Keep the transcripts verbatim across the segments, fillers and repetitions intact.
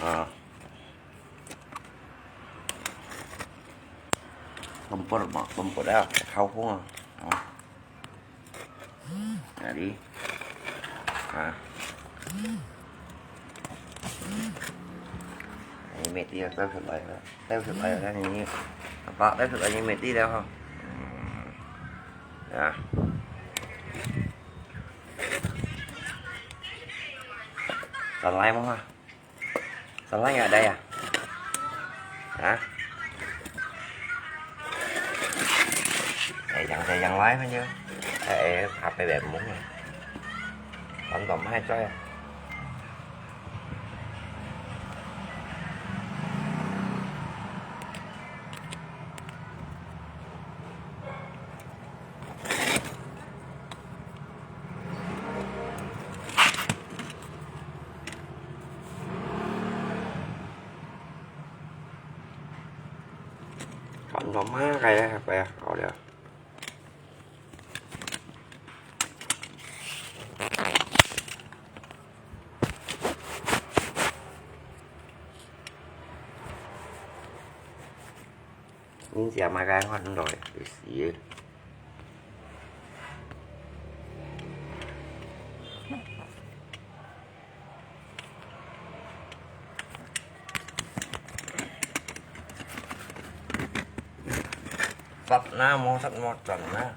啊。Kompor mah, kompor ya, hau hua. Ah. Jadi, ah. Ini meti ya, tahu sudah ya. Tahu sudah ya, kan ini. Apa, tahu sudah ini meti dah, ha. Hmm. Ya. Salai mah, ha. Salai ada ya? Hah? Eh, yang saya yang lain aja. Eh, eh, H P bemung ya. Tonton mai coy ya. Chọn cho má cái này, cái này, cái này. Nhìn xem mà cái hòn rồi, cái gì. Sat na mo, sat mo, sat na.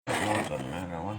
Sat mo, sat na, kawan.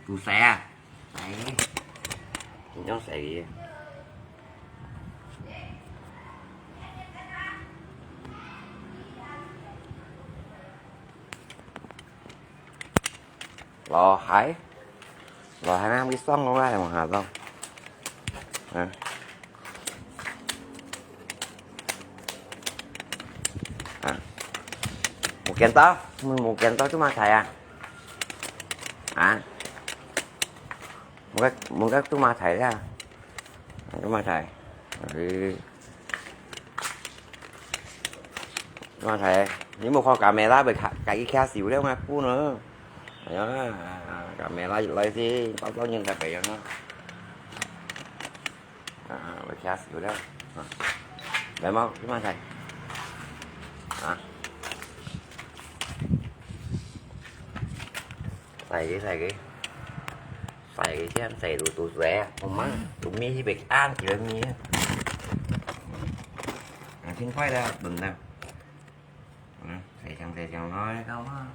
煮洗啊？哎，你用洗个。老海，老海那位送过来，往下走。嗯。 啊，無見到，無，無見到做麼个啊？啊？無个，無个做麼个啊？做麼个？哎，做麼个？你無看camera，會卡，家己卡死了，𠊎不呢？哎呀，camera來先，到到人才白樣啊！ 啊，我卡死了。啊，來嘛，你慢來。啊，來个，來个，來个，這樣洗都都洗啊，好嘛，都咪去別按幾个咪啊。啊，挺快的啊，等等。 嗯，洗淨洗淨來，搞嘛。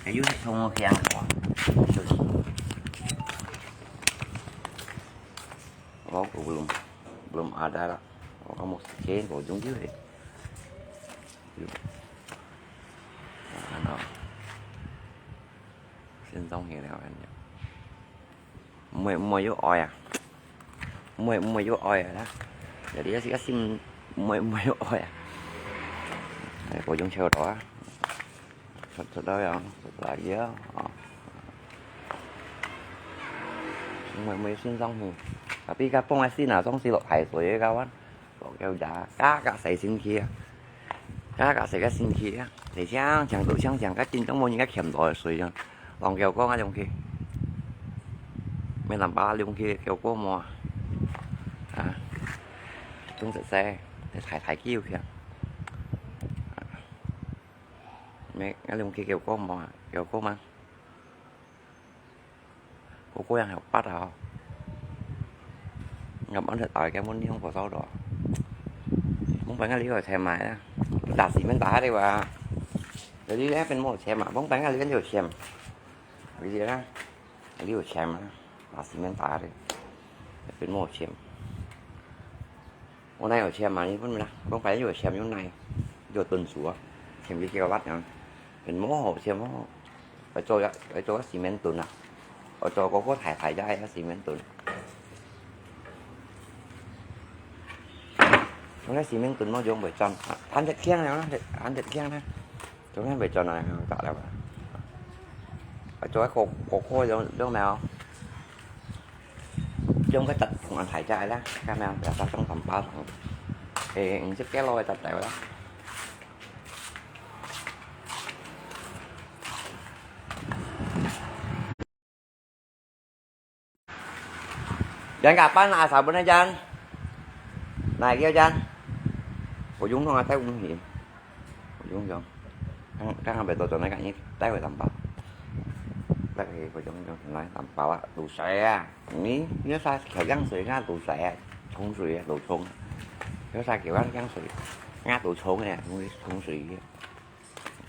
還有係同我講話，就是，哦， Có, cũng belum, belum ada lah. Có một cái có dùng chứ. Ano, xin giống gì nào anh nhỉ? Mùi, mùi yuk oi à? Mùi, mùi yuk oi à? Jadi ya sih sim mùi, mùi yuk oi à? Có dùng chiêu đó à? Thật, thật đó à? Thật là gì á? Ờ. Mùi, mùi xin giống gì? Tapi kapong ai xin à, giống xí lộc thải suối cái kawan. Lộc kéo giá, cá cá sảy xin kia. Cá cá sảy cái xin kia. Sảy chang, chang tụ chang chang, cái tin trong mùi những cái kiểm đó suối chang. Lòng kéo có ngay trong kia. Mấy làm ba trong kia kéo có mùa. À. Chúng sẽ xe, để thải thải kêu kìa. Mấy cái trong kia kéo có mùa, kéo có mà. Cô, cô đang học bắt à? Ngập ống thật tỏi cái món đi không có rau đó. Món bánh ăn lý ở xe máy á. Đã xí men tá đi bà. Rồi đi ép bên mua xe mà, món bánh ăn lý ở xe mà. Vì gì đó? Lý ở xe mà. Đã xí men tá đi. Bên mua xe mà. Ôn này ở xe mà, đi bên mình. Không phải ở xe mà, ôn này. Vô tuần sủa. Xe đi kia bắt nhá. Bên mua hộp xe mua. Phải cho, phải cho các xí men tuần à. Phải cho có, có thải thải ra các xí men tuần. Không, các xí men tuần mua dùng bởi chọn. Ăn thịt khiêng này, ăn thịt khiêng này. Chúng em phải cho nó tạo ra. Phải cho cái khô, khô, khô giống, giống mèo. Giống cái tật cũng ăn thải ra đó. Cái mèo, là sao trong tầm bao. Thì mình xếp cái lôi tật đấy đó. Jan kapan nak asal pun jan. Nai dia jan. Ujung dong atai ujung hin. Ujung dong. Kang kang ambil toto nai kak ni tai wei tampau. Tai wei ujung dong nai tampau ah, 露水啊。你你啥调香水啊，露水啊，冲水啊，露冲。有啥调香水啊，露冲啊，冲水啊。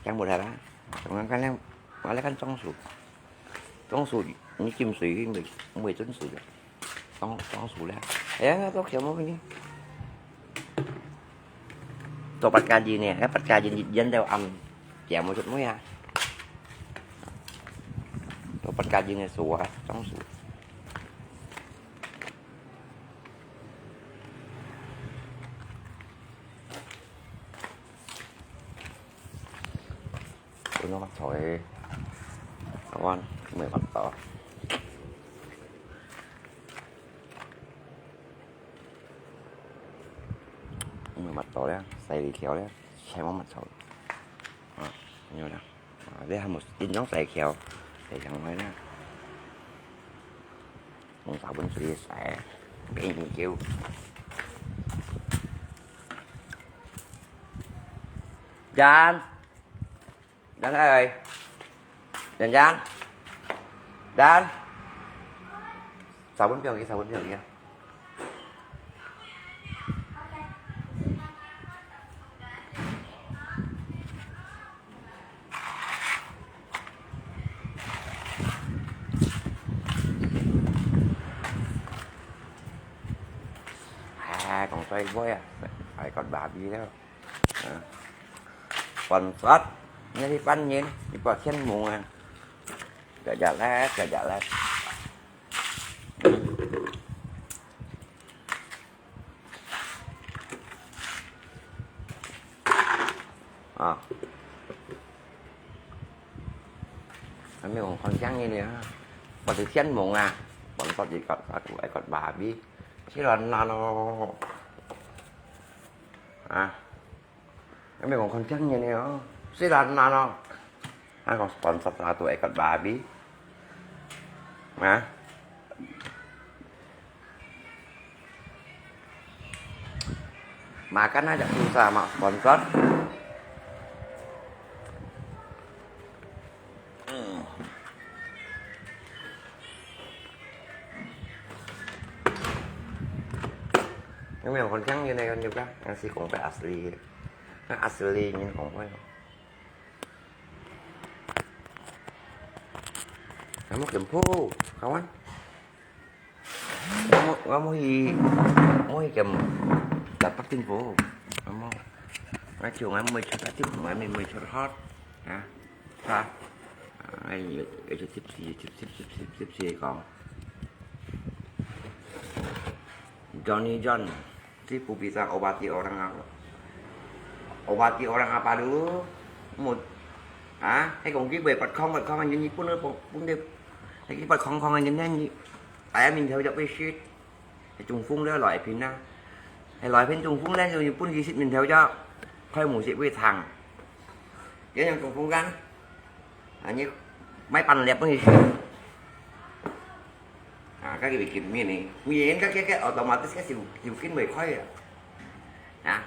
Cang bớt hả? Cang kan leng, malah kan trong su. Trong su, ni kim sui, mui, mui chun sui. Trong, trong su lah. Ayang, to kiao mo ni. To pat kaji ni, eh, pat kaji ni, yan teo am. Kiao mo chut mo ya. To pat kaji ni su ah, trong su. Tôi nó bắt thôi. Các bạn, mười bắt to. Mười bắt to đấy, xài đi kéo đấy, xài món mặt thôi. À, nhiều lắm. À, đây là một tin nhắn xài kéo. Để chẳng nói nữa. Không sao, vẫn suy xài. Cái gì kêu. Jan. Jan ơi. Jan, Jan. Jan. Sao bốn triệu kia, sao bốn triệu kia. À, còn xoay với à. Phải còn bà đi đó. Còn sót, nhớ đi bắn nhìn, đi bỏ thiên mù à. Chả chả lát, chả chả lát. À. Anh mới còn con trắng như này á. Bỏ từ thiên mù à. Còn sót gì còn sót của ai còn bà biết. Chứ là nó, nó. À. Kami kong kon chang yan yo. Sila na no. Ako sponsor na to, ekot babi. Ha? Makan aja susah mak sponsor. Hmm. Kami kong kon chang yan yo, kan juga. Yang si kong pe asli. Kan asli nyin kong pe. Kamu kempo, kawan. 我無，我無去，無去兼，在北京府，我無，我就我無出北京，我無，無出hot，啊，哈，啊，有，有就接，接，接講，Johnny John。 Sibu bisa obati orang apa? Obati orang apa dulu? Mut. Ha? Hay kong ki buat khong, buat khong, anjing ni pun, pun, pun dia. Hay ki buat khong, khong, anjing ni, anjing. Ayah min theo jok buat shit. Hay trung phong dia, lai pin na. Hay lai pin trung phong dia, anjing pun ki shit min theo jok. Khoi mu shit buat thang. Dia yang trung phong kan? Anjing, mai pan liap pun ki shit. 啊，家己袂見面呢，每个人家家家automatic个就，就緊袂開啊。啊，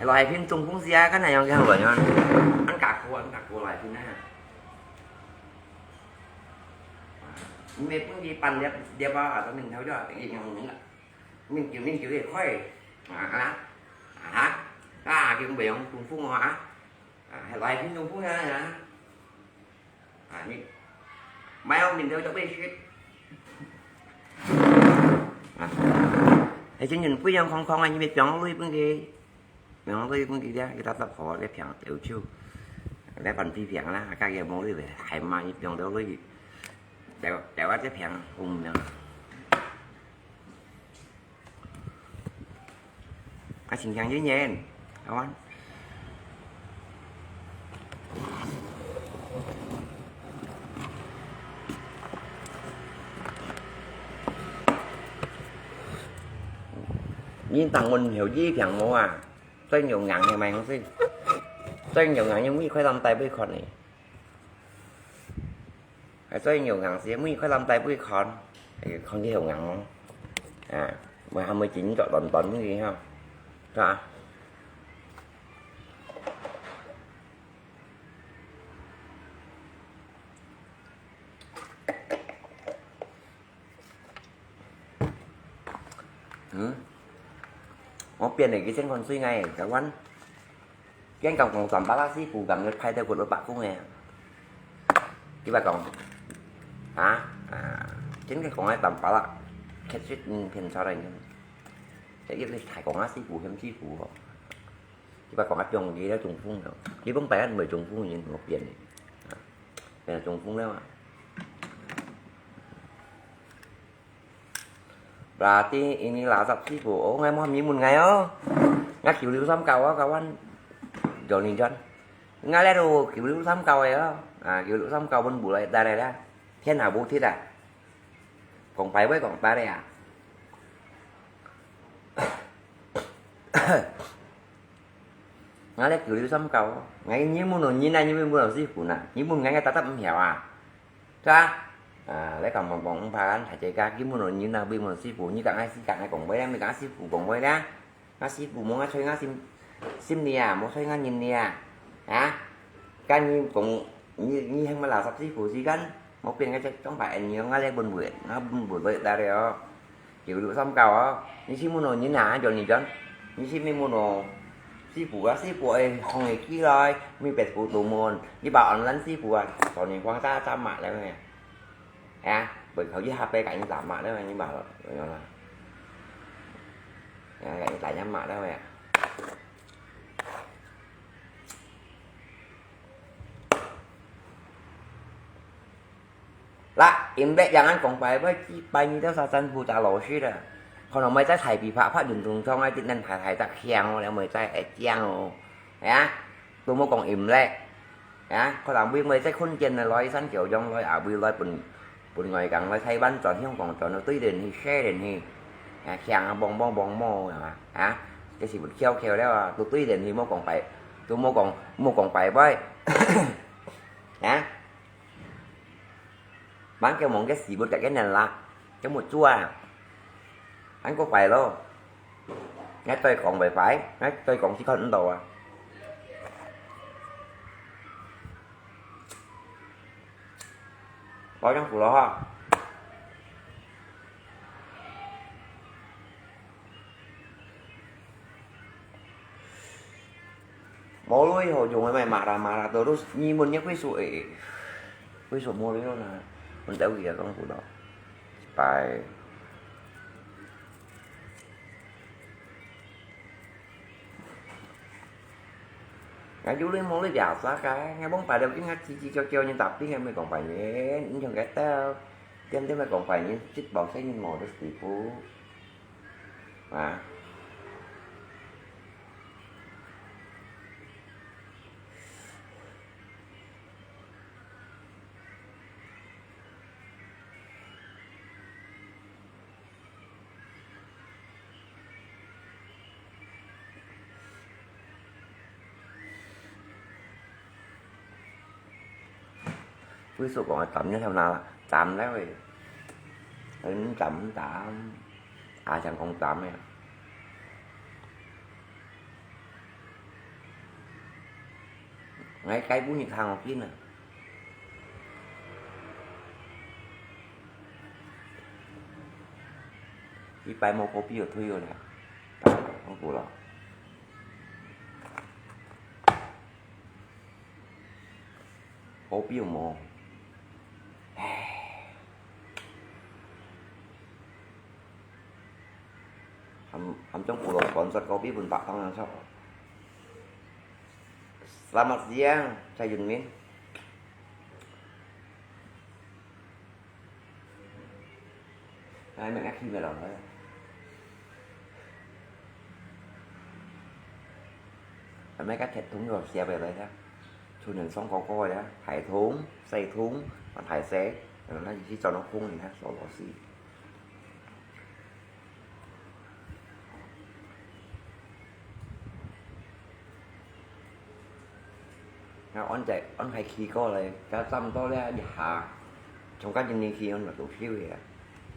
來片中風時啊，敢若樣樣亂樣，恁加苦啊，恁加苦來片啊。你袂分佢半粒粒啊，啊，到面頭就啊，等於樣樣啦。面叫面叫會開，啊，啊，啊，啊，叫袂用中風啊，啊，來片中風啊，啊。 啊，你，買好面頭就會食。啊，而且人不一樣空空啊，你咪放落去分佢，放落去分佢咧，佢搭搭好咧，平要求，咧放地平啦，家己無咧，還嘛，你放落去，掉，掉啊，這平，有無？ 啊，新疆人員，台灣。你當問有一平無啊？最有硬个買東西，最有硬个每塊當帶杯看呢。 係最有硬勢，每塊攬帶杯看，係看佢有硬無？啊，無還無緊做短短个哈，係吧？嗯，我變了一身汗水哎，台灣。 見講講Tampalak師傅講个派到骨碌白風个，佢話講，啊，啊，真个講个Tampalak，確實，嗯，偏差了，這一個太講啊師傅，嫌師傅哦，佢話講啊中意了中風了，基本擺啊毋係中風人，無變个，啊，變成中風了嘛。 Berarti ini Lasap Sibu. Oh, ngai mau mi mun ngai oh. Ngai kiu liu sam kau ah, kawan. Johnny John. Ngai le ru kiu liu sam kau eh oh. Ah, kiu liu sam kau pun bulai tare dah. Thiên Hà Bố Thít à? Kong pai wei kong tare à? Ngai le kiu liu sam kau. Ngai ni mun no ni na ni mun no Sibu na. Ni mun ngai ngai tatap mhiau à? 係啊，啊，你講望望五百萬大家，基本上你那位問師傅，你講愛師講愛講話咧，你講師傅講話咧，那師傅無愛吹，那心，心裡啊，無吹，那人裡啊，啊，跟你講，你，你喊麼垃圾師傅時間，無變个隻，講白，你講啊，你本位，啊，本位，大了哦。 Kiu liu sam kau oh. Ni si mun no ni na, Johnny John. Ni si mi mun no. Sibu ah, sibu eh, hong eh ki lai, mi pet bu tu mun. Ni ba online sibu ah, so ni huang sa sa ma le me. Ya, bu kau ji ha pe ka ni sa ma le me, ni ba lo, lo la. Ya, ka ni sa ya ma le me. Lah, Imlek jangan kong pai bai, ci pai ni tau sasan bu ta lo shi da. Kau nang mai zai thai pi pha pha yun tung chong ai, tin nan thai thai tak hiang o, liang mai zai ai jiang o. Ya, tu mo kong Imlek. Ya, kau nang bui mai zai khun jian na loi san kiao yong loi a bui loi pun, pun ngoi kang loi Taiwan chon hiong kong chon, tui den hi, she den hi. Ya, hiang a bong bong bong mo, ya. Ya, cái gì bụt khiêu khiêu đó, tu tui den hi mo kong pai, tu mo kong, mo kong pai bai. Ya. Bán kêu món cái xì bột cái cái này là cái một chua. Anh có phải lo. Ngay tôi còn phải phải, ngay tôi còn chỉ còn Ấn Độ à. Bao nhiêu củ lo ha. Mô lui hô yùng ai mai mara mara tô rus nyi mun nyi quy su e. Quy su mô lui hô na. Mun tau kia kong pu no. Pai. 該有理無理這隻个，𠊎望擺了，今下嘰嘰叫叫，人打兵還無講話呢，你像該兜，點點个講話呢，這幫細人無得事故。啊。 歸所講个斬，你看哪，斬了喂，嗯，斬斬，啊，像講斬个。 𠊎該本日行我見啊。一擺無高比就退了啦，當古了。高比無，唉。 喊，喊中國人講出高比分白當然錯。Selamat siang, Cak Yun Min. Ai, mình ác khi mà lòng thôi. Ai, mấy cái thiệt thúng rồi xe về đây đó. Thu nhận xong có coi đó. Thải thúng, xe thúng, mà thải xe. Nó chỉ cho nó không thì nó xóa bỏ xí. 啊，安在，安在起過咧，該差毋多咧一下，從該一年起安就收起啊，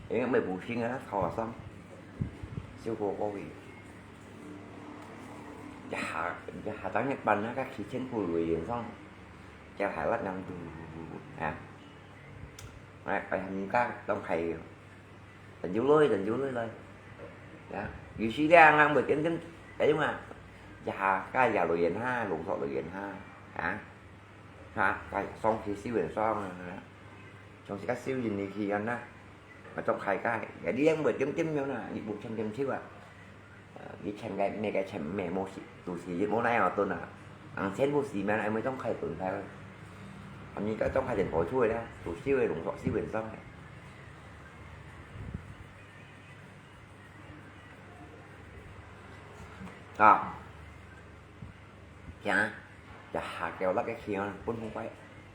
因為無補新啊，頭下上，收過過去。一下，一下當一般啊，該起千步雷影上，叫海拉南嘟啊，哎，哎，人家當開。 等有來，等有來來。呀，有時咧，𠊎會點點，哎呀嘛，一下，該也留言哈，龍叔留言哈，啊，哈，該上去收人上啊，上去該收人你去安啦，𠊎做開該，也你會點點樣啦，你無千點手啊。 呃，以前个，每个錢，每無事，都是無哪樣多啊。人錢無事咩，還會當開本開。啊，你个當開電火出來啦，都收个，攏收个上个。啊，行啊，一下叫那个錢，分紅包，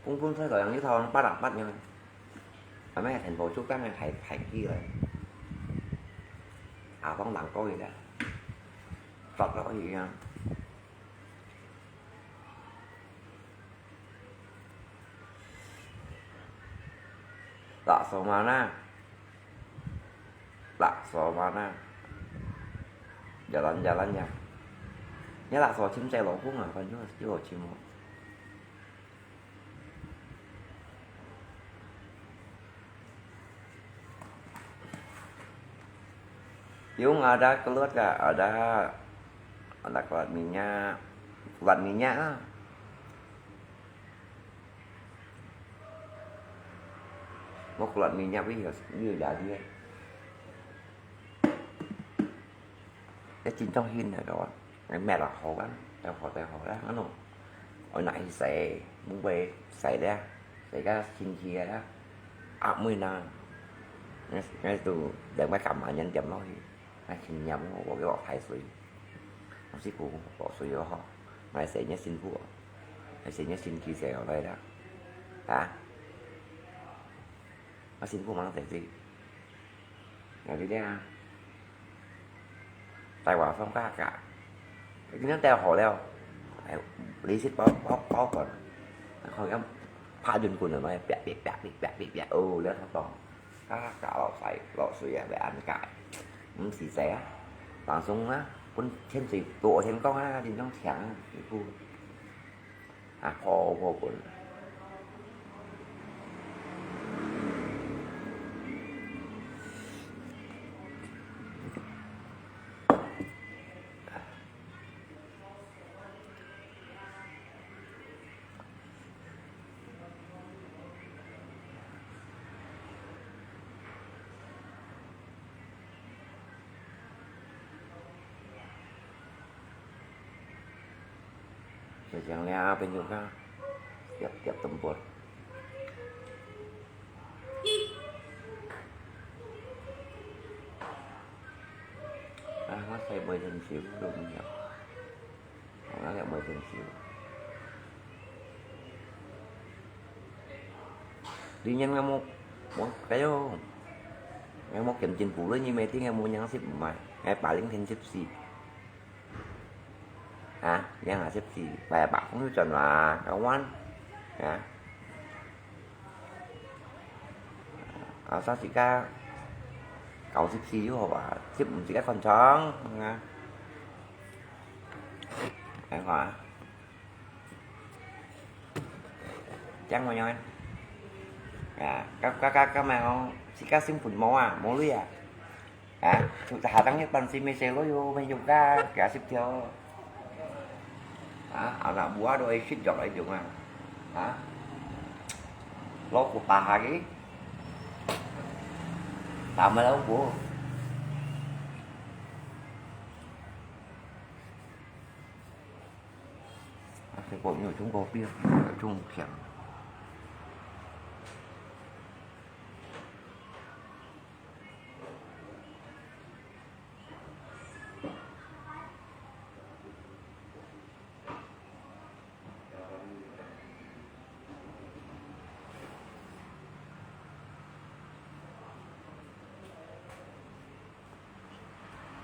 分分出來，人一套八百八樣。 Kami thành phố Sóc Trăng này thải, thải kia rồi. À, con làng coi kìa. Phật đó có gì không? Laksamana. Laksamana. Jalan-jalan ya. Nhớ Laksa chim chạy lỗ phung à, còn chưa, chưa chim không? Yung ada keluarga, ada, ada keluar minyak, keluar minyak ah. Mau keluar minyak wih, wih dah dia. Cái chính trong hin này đó, cái mẹ là khó lắm, tao khó, tao khó lắm, nó. Ở nãy sẽ, muốn về sẽ đấy, sẽ cái xin chia đó. À, mười năm. Ngay, ngay từ, để mấy cảm mà nhân chấm nó thì, ngay xin nhầm, bỏ cái bỏ thái suy. Nó xí cũ, bỏ suy đó họ. Ngay sẽ nhớ xin phúc. Ngay sẽ nhớ xin chia sẻ ở đây đó. Hả? Nó xin phúc mang tới gì? Rồi đi nha. Tài khoản xong các cả. Cái nó teo hổ leo. Đấy, lý xích báo, báo, báo còn. Không em phá dùn quần ở ngoài, bẹt, bẹt, bẹt, bẹt, bẹt, bẹt, bẹt. Ừ, leo thong tòng. Các cả lọ xoay, lọ xoay à, bẹt ăn cải. Không xì xé. Làng sống á, quân thiên sĩ tổ thiên công á, đi trong thiảng á, đi khu. À, phô, phô quần. 像這朋友家，夾，夾等薄。啊，𠊎使買成少，都毋曉。哦，𠊎了買成少。你人家無，無，kayo，𠊎無見進步了，你每天無人識買，𠊎八零天十四。 啊，兩下十四，拜拜，風雨轉啦，kawan。啊，啊，sa自家九十四就好啊，十五自家看場，啊。等下啊。這樣無用啊。啊，該，該，該，該買哦，自家成本無啊，無鐳啊。 啊，下當日半時未食咯，又沒有个，幾十條。啊，anak buah都會食藥該種啊。啊，老虎打下去，打麼老虎？啊，這個有中國病，有中強。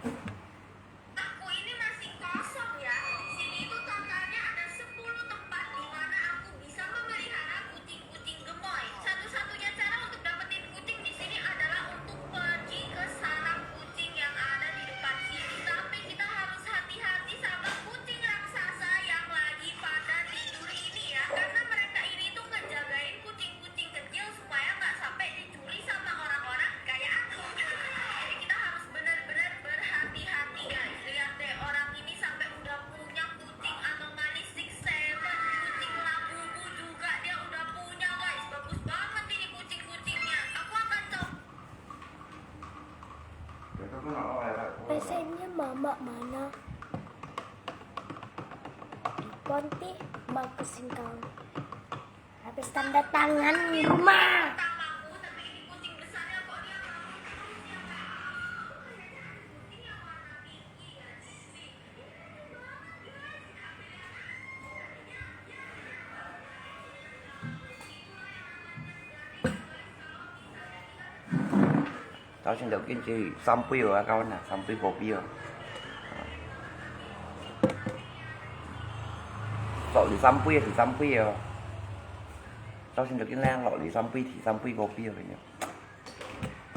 Aku ini masih kosong ya. Sini itu totalnya ada sepuluh tempat di mana aku bisa memelihara kucing-kucing gemoy. Satu-satunya cara untuk dapetin kucing di sini adalah untuk pergi ke sarang kucing yang ada di depan sini. Tapi kita harus hati-hati sama kucing raksasa yang lagi pada tidur ini ya. Karena mereka ini tuh ngejagain kucing-kucing kecil supaya nggak sampai dicuri sama orang-orang kayak aku. Jadi kita harus benar-benar berhati-hati, guys. Lihat deh, orang ini sampai udah punya kucing anomali six seven, kucing Labubu juga dia udah punya, guys. Bagus banget ini kucing-kucingnya. Aku akan coba. Biasanya mama mana? Di Ponti, mau ke Singkawang. Habis tanda tangan di rumah. 朝晨頭緊去三杯哦，啊，kawan啊，三杯kopi哦。落去三杯啊，係三杯哦。朝晨頭緊來落去三杯，係三杯kopi哦，恁樣。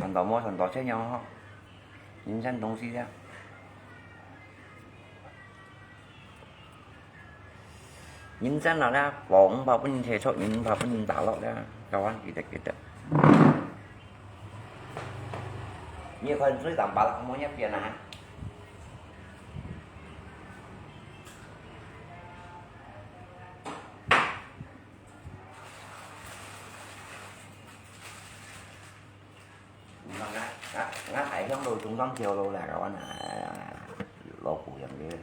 賺到無，賺到錢樣吼。人生東西啊。 人生啊，呢，房五百分人車出，人五百分人打落呢，kawan，記得，記得。你看水淡薄啦，莫入邊啊。 𠊎，𠊎，𠊎還想到中山橋路啦，kawan啊，老古樣个。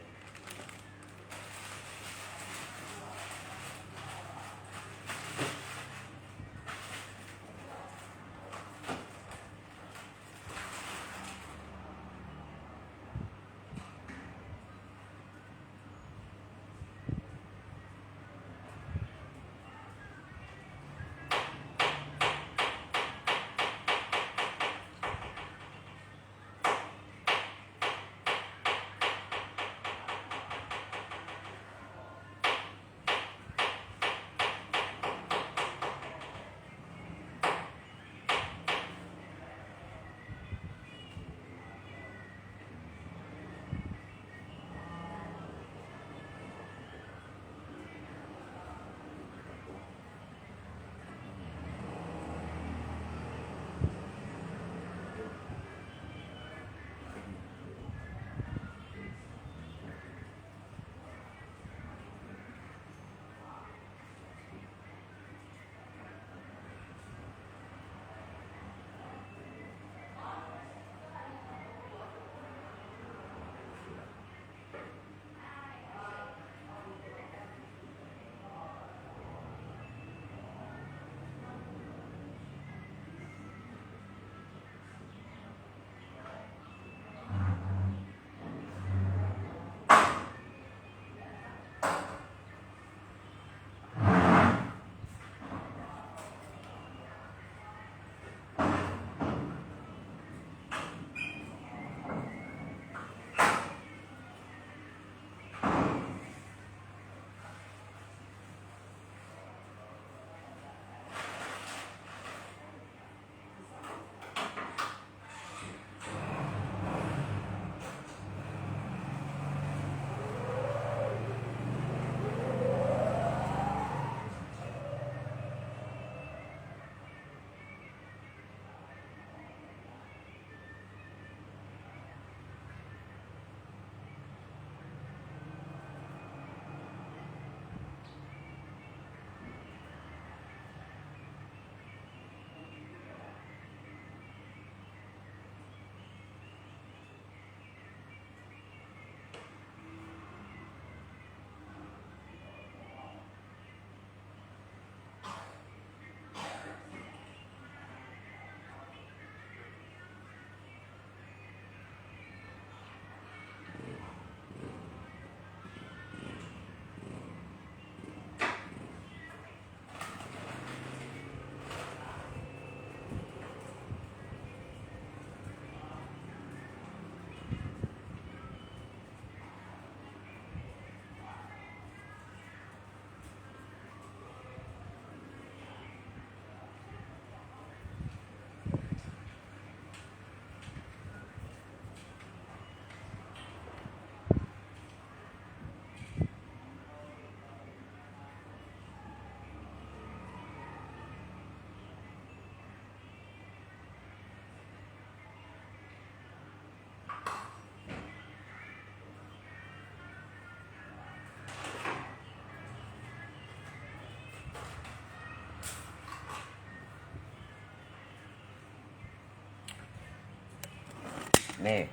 咩？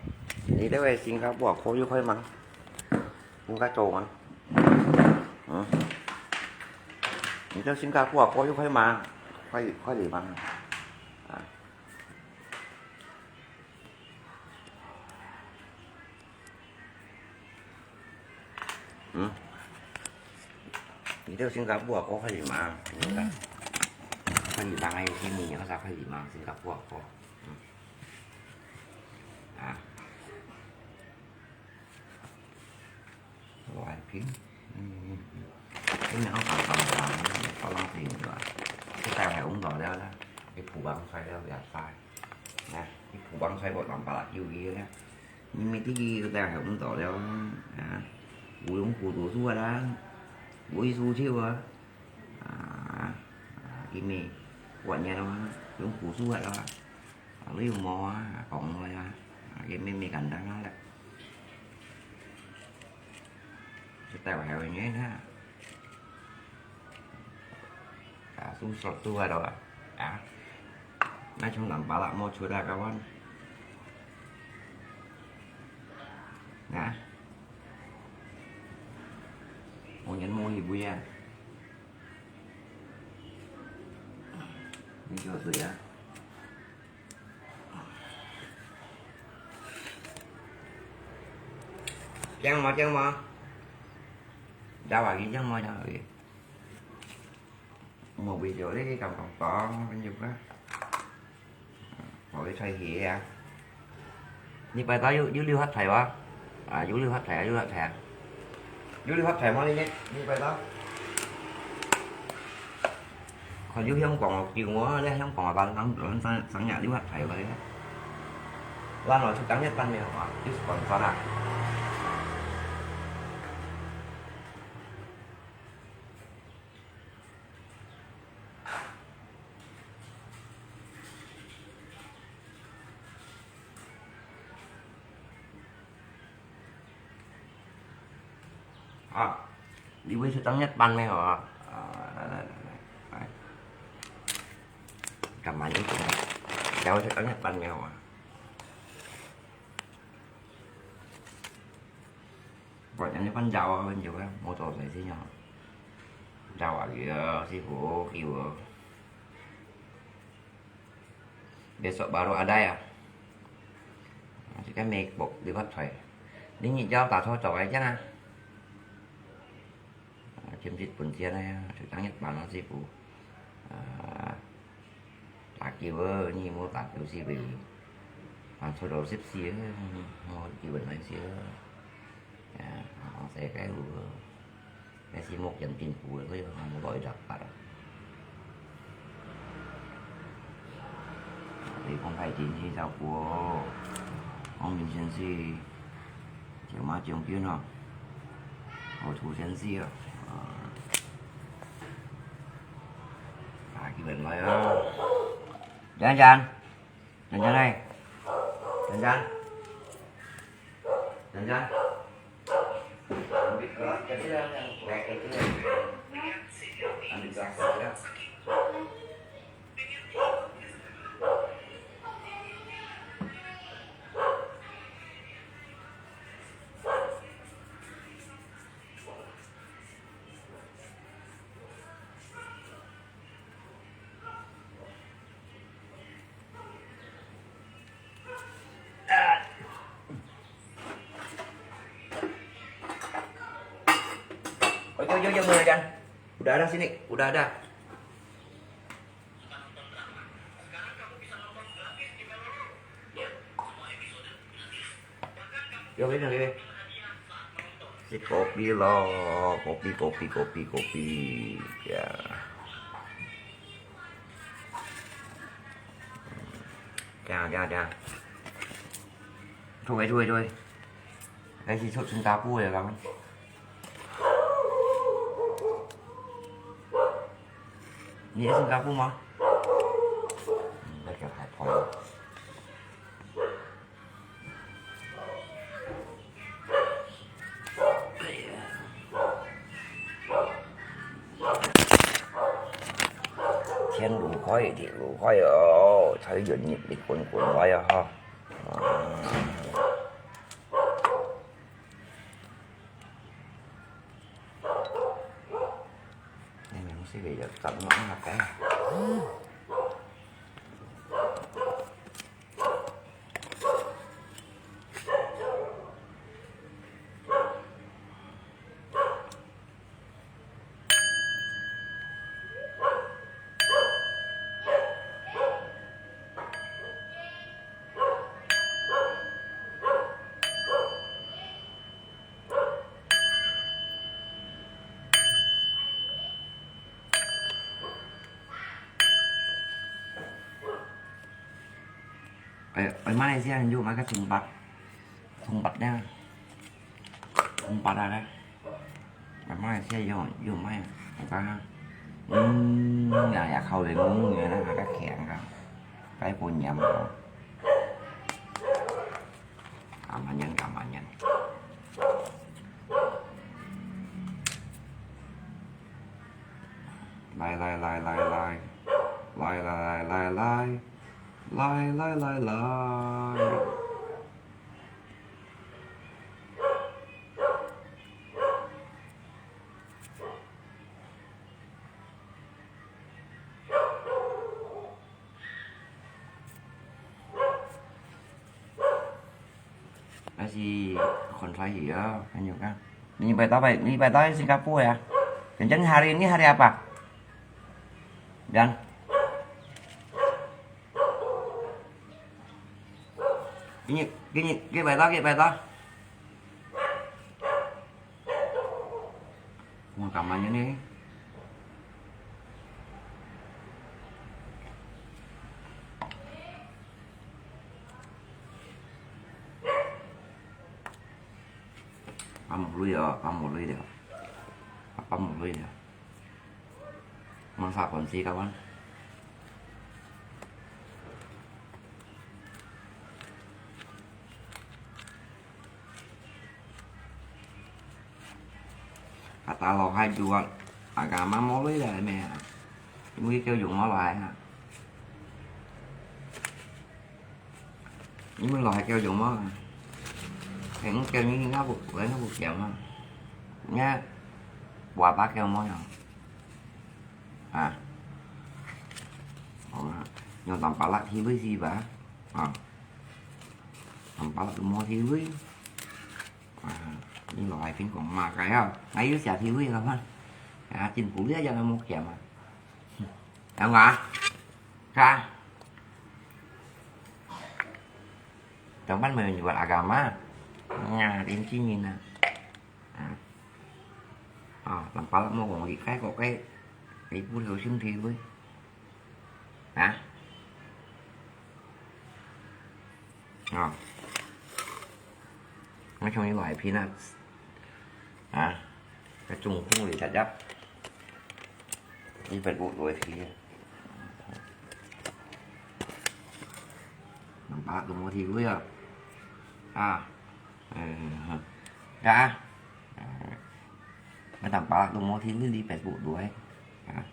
你這位新加坡可以開嗎？應該做啊。嗯？你這新加坡可以開嗎？可以，可以嗎？啊。嗯？你這新加坡可以嗎？你看，可以嗎？哎，你要啥可以嗎？新加坡可。嗯。啊。 外拼。嗯，嗯，嗯。你若講講講，好浪費，對吧？這帶還用到了啦，你鋪放出來了也晒。啊，你鋪放出來，我兩百六十一了。你沒第一個帶還用到了啊，啊，無用苦讀書啊啦，無意思去啊，啊，啊，因為過年了啊，用苦書啊啦。 啊，你有無啊？講來啊，啊，佢乜乜簡單啊啦。就帶我還有人啊。啊，susah tu ada啊。啊，那從南巴拉摸出來个one。啊。我人摸一杯啊。你叫誰啊？ 驚無？驚無？Jawab lagi，驚無？Jawab lagi。無video咧，敢講講，跟住啊，我去吹氣啊。你拜到有，有溜滑梯無？啊，有溜滑梯啊，有溜滑梯啊。 有你發財嗎？你，你拜到？看有香港哦，叫我咧香港啊，班人，人生，生日你發財个咧。咱來出當一班个好啊，有sponsor啊。 啊，你會食當一班咩？好啊？啊，來來來來，來。今晚你食，你會食當一班咩？好啊？我今日飯早啊，很久了，無做事情啊。早啊，有師傅，有。 Besok baru ada ya. Maksudnya mebok liwat hoy. Ni ngi jauh tak cocok aja nah. Chim chit pun sia na ya, sutang yat bang si pu. Laki wo ni mo laki si pu. Ang solo sip si, mo kiwin lai si. Ya, ang sai kai wu. Cái si mộc dần tin phủ rồi, không có gọi giặc phạt à. Thì không phải chính trị sao của ông Minh Sen si, chiều má chiều piu nó, hậu thủ Sen si à. À, cái bên này à. Chán chán. Chán chán này. Chán chán. Chán chán. Ôi, ôi, ôi, ôi, ôi, ôi. Udah ada sini, udah ada. Yo, ini, ini. Si kopi lo, kopi, kopi, kopi, kopi. Ya. Chà, chà, chà. Thôi, thôi, thôi. Cái gì sốt Singapore vậy lắm. Nhớ Singapore mà. Đây là Hải Phòng. Thiên lũ khói, thiên lũ khói ồ, thấy dần nhịp đi cuốn cuốn quay à ha. À, 哎，哎，马来西亚有那个中巴，中巴呢？中巴的呢？哎，马来西亚有，有卖啊，我看看。嗯，呀呀，口味唔一樣啊，那个甜啊，该不一样啊。Keamanan, keamanan. 來來來來來，來來來來來，來來來來。Masih kontrak ya, kan juga. Ini batal, ini batal Singapura ya. Kencang hari ini hari apa? Dan ini, ini, ini batal, ini batal. Ủa, keamanan ni. Pá một ly à, pá một ly đi. Pá một ly đi. Mang sa còn gì đâu anh? Hata lo hai dua, agama mo lui le me. Mui kêu dùng mo lai ha. Ni mui lo hai kêu dùng mo. Hẹn kêu ni ngã bụt, lấy ngã bụt kéo mo. Nhá. Bua ba kêu mo nhá. À. Ủa, nhưng tầm pá lạ thì với gì bà? À. Tầm pá lạ mo thì với. À, ni lo hai phim kong ma cái ha. Ngai yu sia thi hui ka ma. À, chính phủ lia yang mo kiam à. Yang à. Ka. Trong ban mày buat agama. Nga, đến chi nhìn à. À. À, làm pá lắm mo kong li cái có cái. Cái bút hiểu xứng thi hui. Hả? Ờ. Nói chung như loại peanuts. Hả? Cái chung không lì chặt dắp. Đi phải bộ đuổi thì. Nằm bát tụi mua thì vui à. À. Ừ. Đã. Mấy thằng bá tụi mua thì đi đi phải bộ đuổi. À.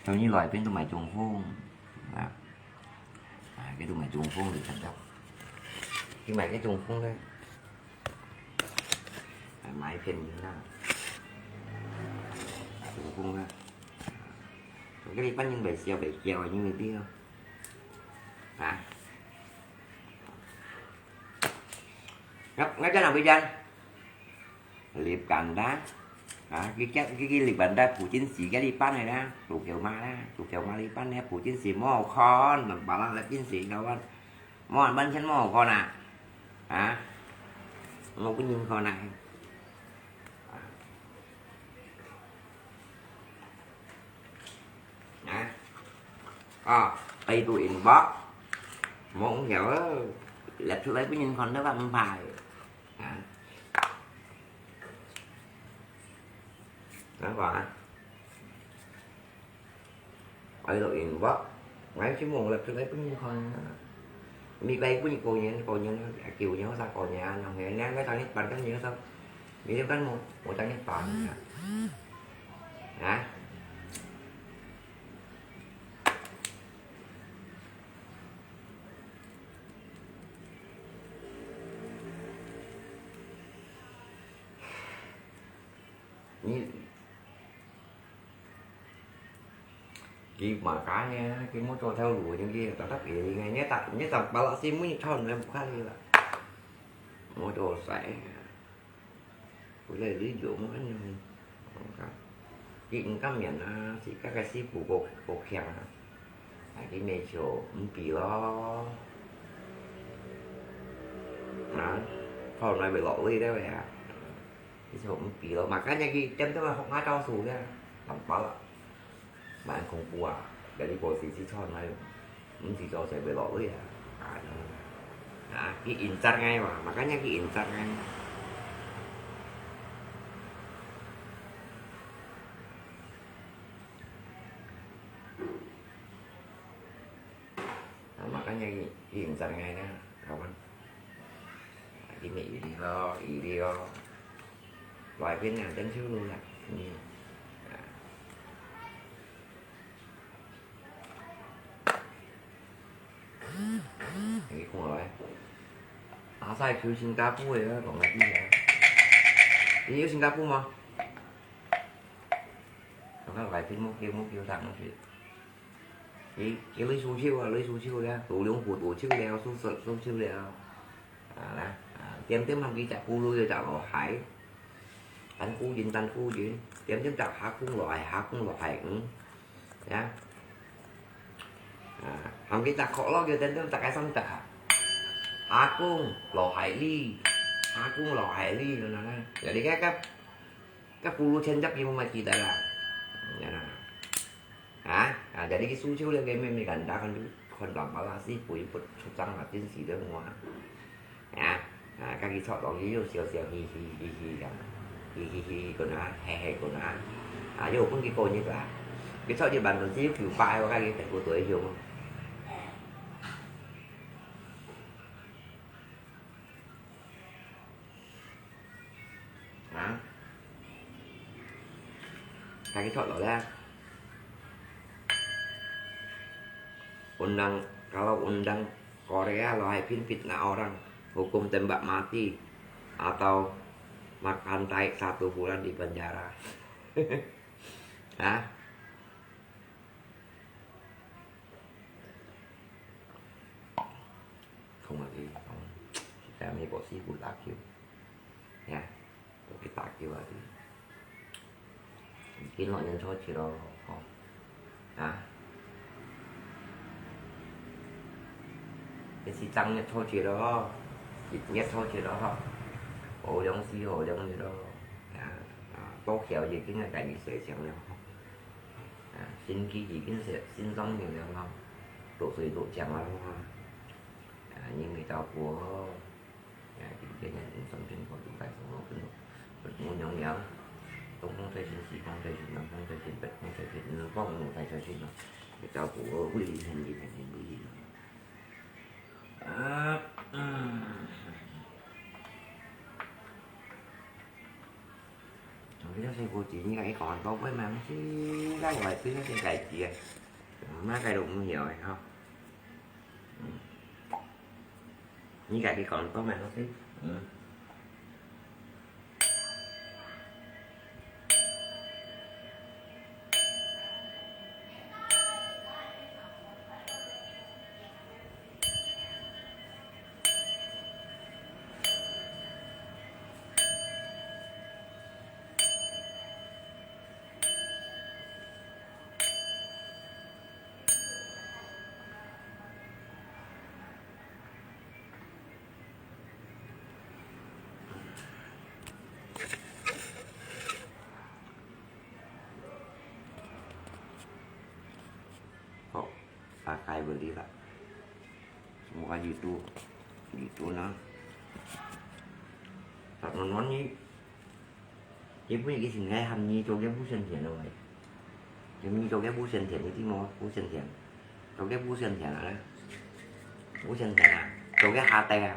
Tao như loại bên tụi mày chung không. Đó. À, cái tụi mày chung không thì thật đâu. Cái mày cái chung không đấy. À, mày phiền như nào. Chung không á. Cái đi bắt những bể xèo, bể xèo như người kia. Hả? Ngắp, ngắp cái nào bây giờ? Lip kanda. Hả? Cái, cái, cái, cái lip kanda phủ chiến sĩ cái lip bắn này đó. Tụ kiểu ma đó. Tụ kiểu ma lip bắn này phủ chiến sĩ mò con. Làm bà lăng là chiến sĩ đâu anh. Mò anh bắn chân mò con à. Hả? Mò cái nhìn con này. Hả? À, cái tụ inbox. Mong hiểu. Lật thử lấy cái nhìn con đó bằng phải. Hả? Đó, và ấy là inbox. Ngay chứ mong là cái đấy cũng không. Mi bay cũng có nhớ, có nhớ, kiểu nhớ ra có nhớ, nó nghe ngang cái thằng Nhật Bản cái nhớ sao? Mi cái một, một thằng Nhật Bản. Hả? Ni, 佢嘛該呢，佢無做頭路，正佢特特別个，你打，你打巴拉斯，每日吵你不快樂啦。無做事，不來旅遊嘛，恁樣。佢毋甘願啊，自家个師傅過，過強啊，啊，佢咪就毋比咯。啊，吵你會落尾了呀。 佢就毋比咯，makanya佢點點學𠊎招數个，nampak啦。Main kungfu啊，jadi posisi chon ai，毋係做事會落尾啊。啊，佢incar𠊎嘛，makanya佢incar𠊎。啊，makanya佢，佢incar𠊎啦，kawan。佢咪一粒咯，一粒咯。 外邊啊，等手路啦。嗯。啊。你看來，阿塞去新加坡个，講个知啊。你有新加坡嗎？我看外邊目標，目標上去。你，你累手手啊，累手手了，多兩步多手了，手手，手手了。 啊啦，啊，點點喊佢隻咕嚕有隻老蟹，等古人，等古人，點點隻蝦公老蟹，蝦公老蟹，嗯，呀，啊，喊佢隻殼咯，叫點點隻个三隻啊，蝦公老蟹哩，蝦公老蟹哩，咁樣啦，有你个个，个咕嚕千隻佢冇乜記得啦，嗯，呀啦。 啊，啊，jadi佢手手了，佢乜乜簡單，看到，看到巴拉斯，佢不出聲啊，真是个我啊。啊，啊，佢坐落去又笑笑嘻嘻嘻嘻咁，嘻嘻嘻嘻个啊，嘿嘿个啊，啊，又分佢過日啊。佢坐一萬分之一九八，我看佢等過多一宿。 啊？該佢坐落咧。Undang, kalau undang Korea lo hai pin fitnah orang, hukum tembak mati atau makan tai satu bulan di penjara. Hah? 講啊，佢講，在美國西部打球，呀，都去打球啊，佢，佢老人坐車咯，吼，啊，這是正月坐車咯，吼，一月坐車咯，吼，好兩時好兩日咯，啊，啊，到橋已經係第二歲上了，吼。 啊，心機已經係心上有了嘛，落水落江了嘛。啊，因為照顧哦，啊，今天人生辛苦，就該什麼跟佛母娘娘，東方最辛，西方最辛，南方最辛，北方最辛，南方五台最辛了，照顧哦，為人民，為人民。啊，嗯。 你个細个子，你个一講到尾嘛，毋知該外邊个世界啊，麼个都毋曉个吼。嗯。你家己講到尾，嗯。好，大概就這啦。 Semua itu, itu nah. Tapi non ni, dia punya cái sinh thái hàm gì cho cái bút sen thiện rồi. Cái gì cho cái bút sen thiện, cái gì mà bút sen thiện. Cho cái bút sen thiện là đấy. Bút sen thiện à, cho cái hà tê à,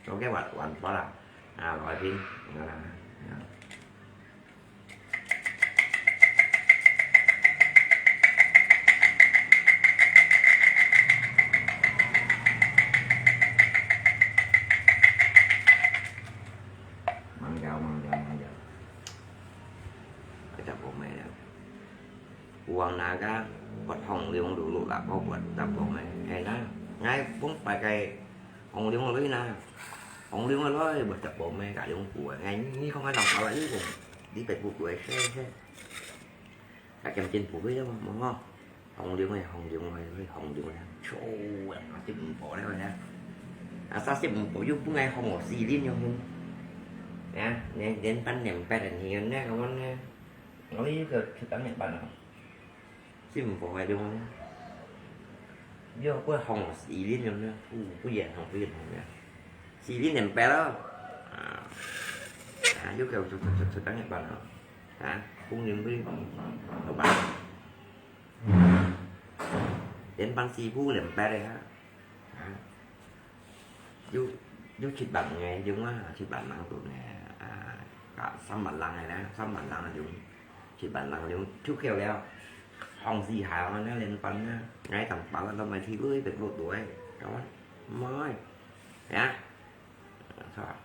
cho cái hoàn, hoàn toàn là, à, loại phim, đó là, đó. Mang jauh, mang jauh, mang jauh. Kita pun main jauh. Uang naga, buat 龍碌碌啦，包括十磅个，哎啦，𠊎講白个，紅龍个鐳啦，紅龍个鐳，毋係十磅个，加龍股个，哎，你看𠊎當高啦，你講，你白股股个，嘿嘿，加減真不會了嘛，無吼，紅龍个，紅龍个，紅龍个，臭啊，十五磅了呀，啊，三十五磅又不愛紅哦，四零用，啊，連連半年半个，你那个我呢，我一个去當年半了。 十五磅个對無？你看過紅四零零呢？不，不然紅，不然紅呀。四零零八咯。啊，啊，又給我出，出，出，出當一半啊。啊，工人會，好吧？連班四五零八个啊。 啊，有，有七萬个，有啊，七萬人个呢，啊，啊，三萬人个呢，三萬人个有，七萬人个有，出口了，放四下，那連班呢，𠊎當包都買去，喂，別落落个，kawan，買，呀，是吧？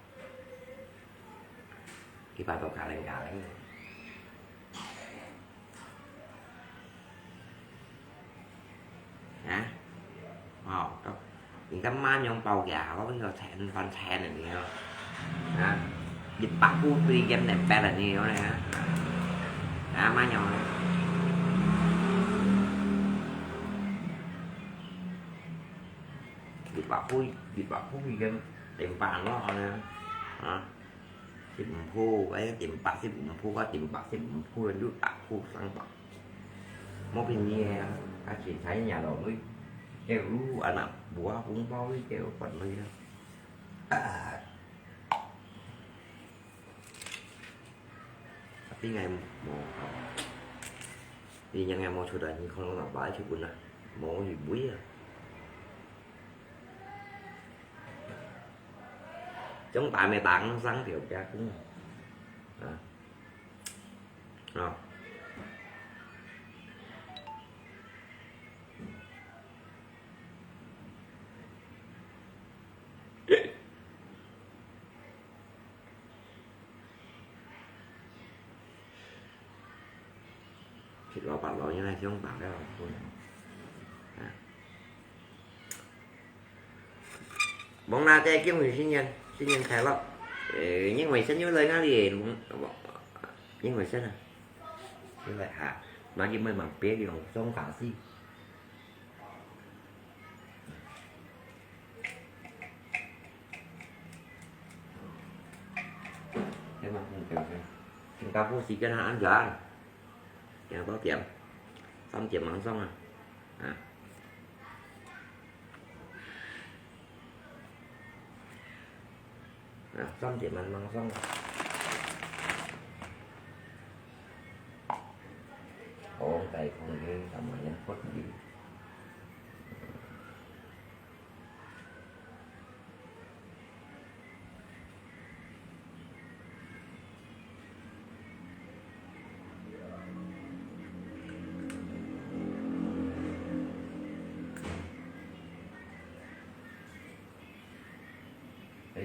一百多卡嘞，卡嘞。 啊？哦，人家媽娘包夾，我跟你講，千番千个呢哦。啊？一百股對減兩百个呢，有呢啊？啊，媽娘呢？一百股，一百股對減兩百咯呢？啊？ 十五鋪，哎，點百十五鋪，我點百十五鋪，六百鋪，三百。無便宜个啊，啊，凊彩贏落去，叫有啊那，無啊，紅包去叫分類啊。啊，邊个無？你應該無出來，你可能老爸去分啊，無去買啊。 Chúng ta mới bán sáng kiểu kia cũng, à, à. 七老八老應該想辦法啊。望大家恭喜新年，新年快樂！呃，因為新年來哪裡？因為新啊，因為哈，那就慢慢別用中法式。 新加坡時間還恁樣，今多點？三點零鐘啊，啊。 啊，三點零零鐘。講大風雨，同埋人忽雨。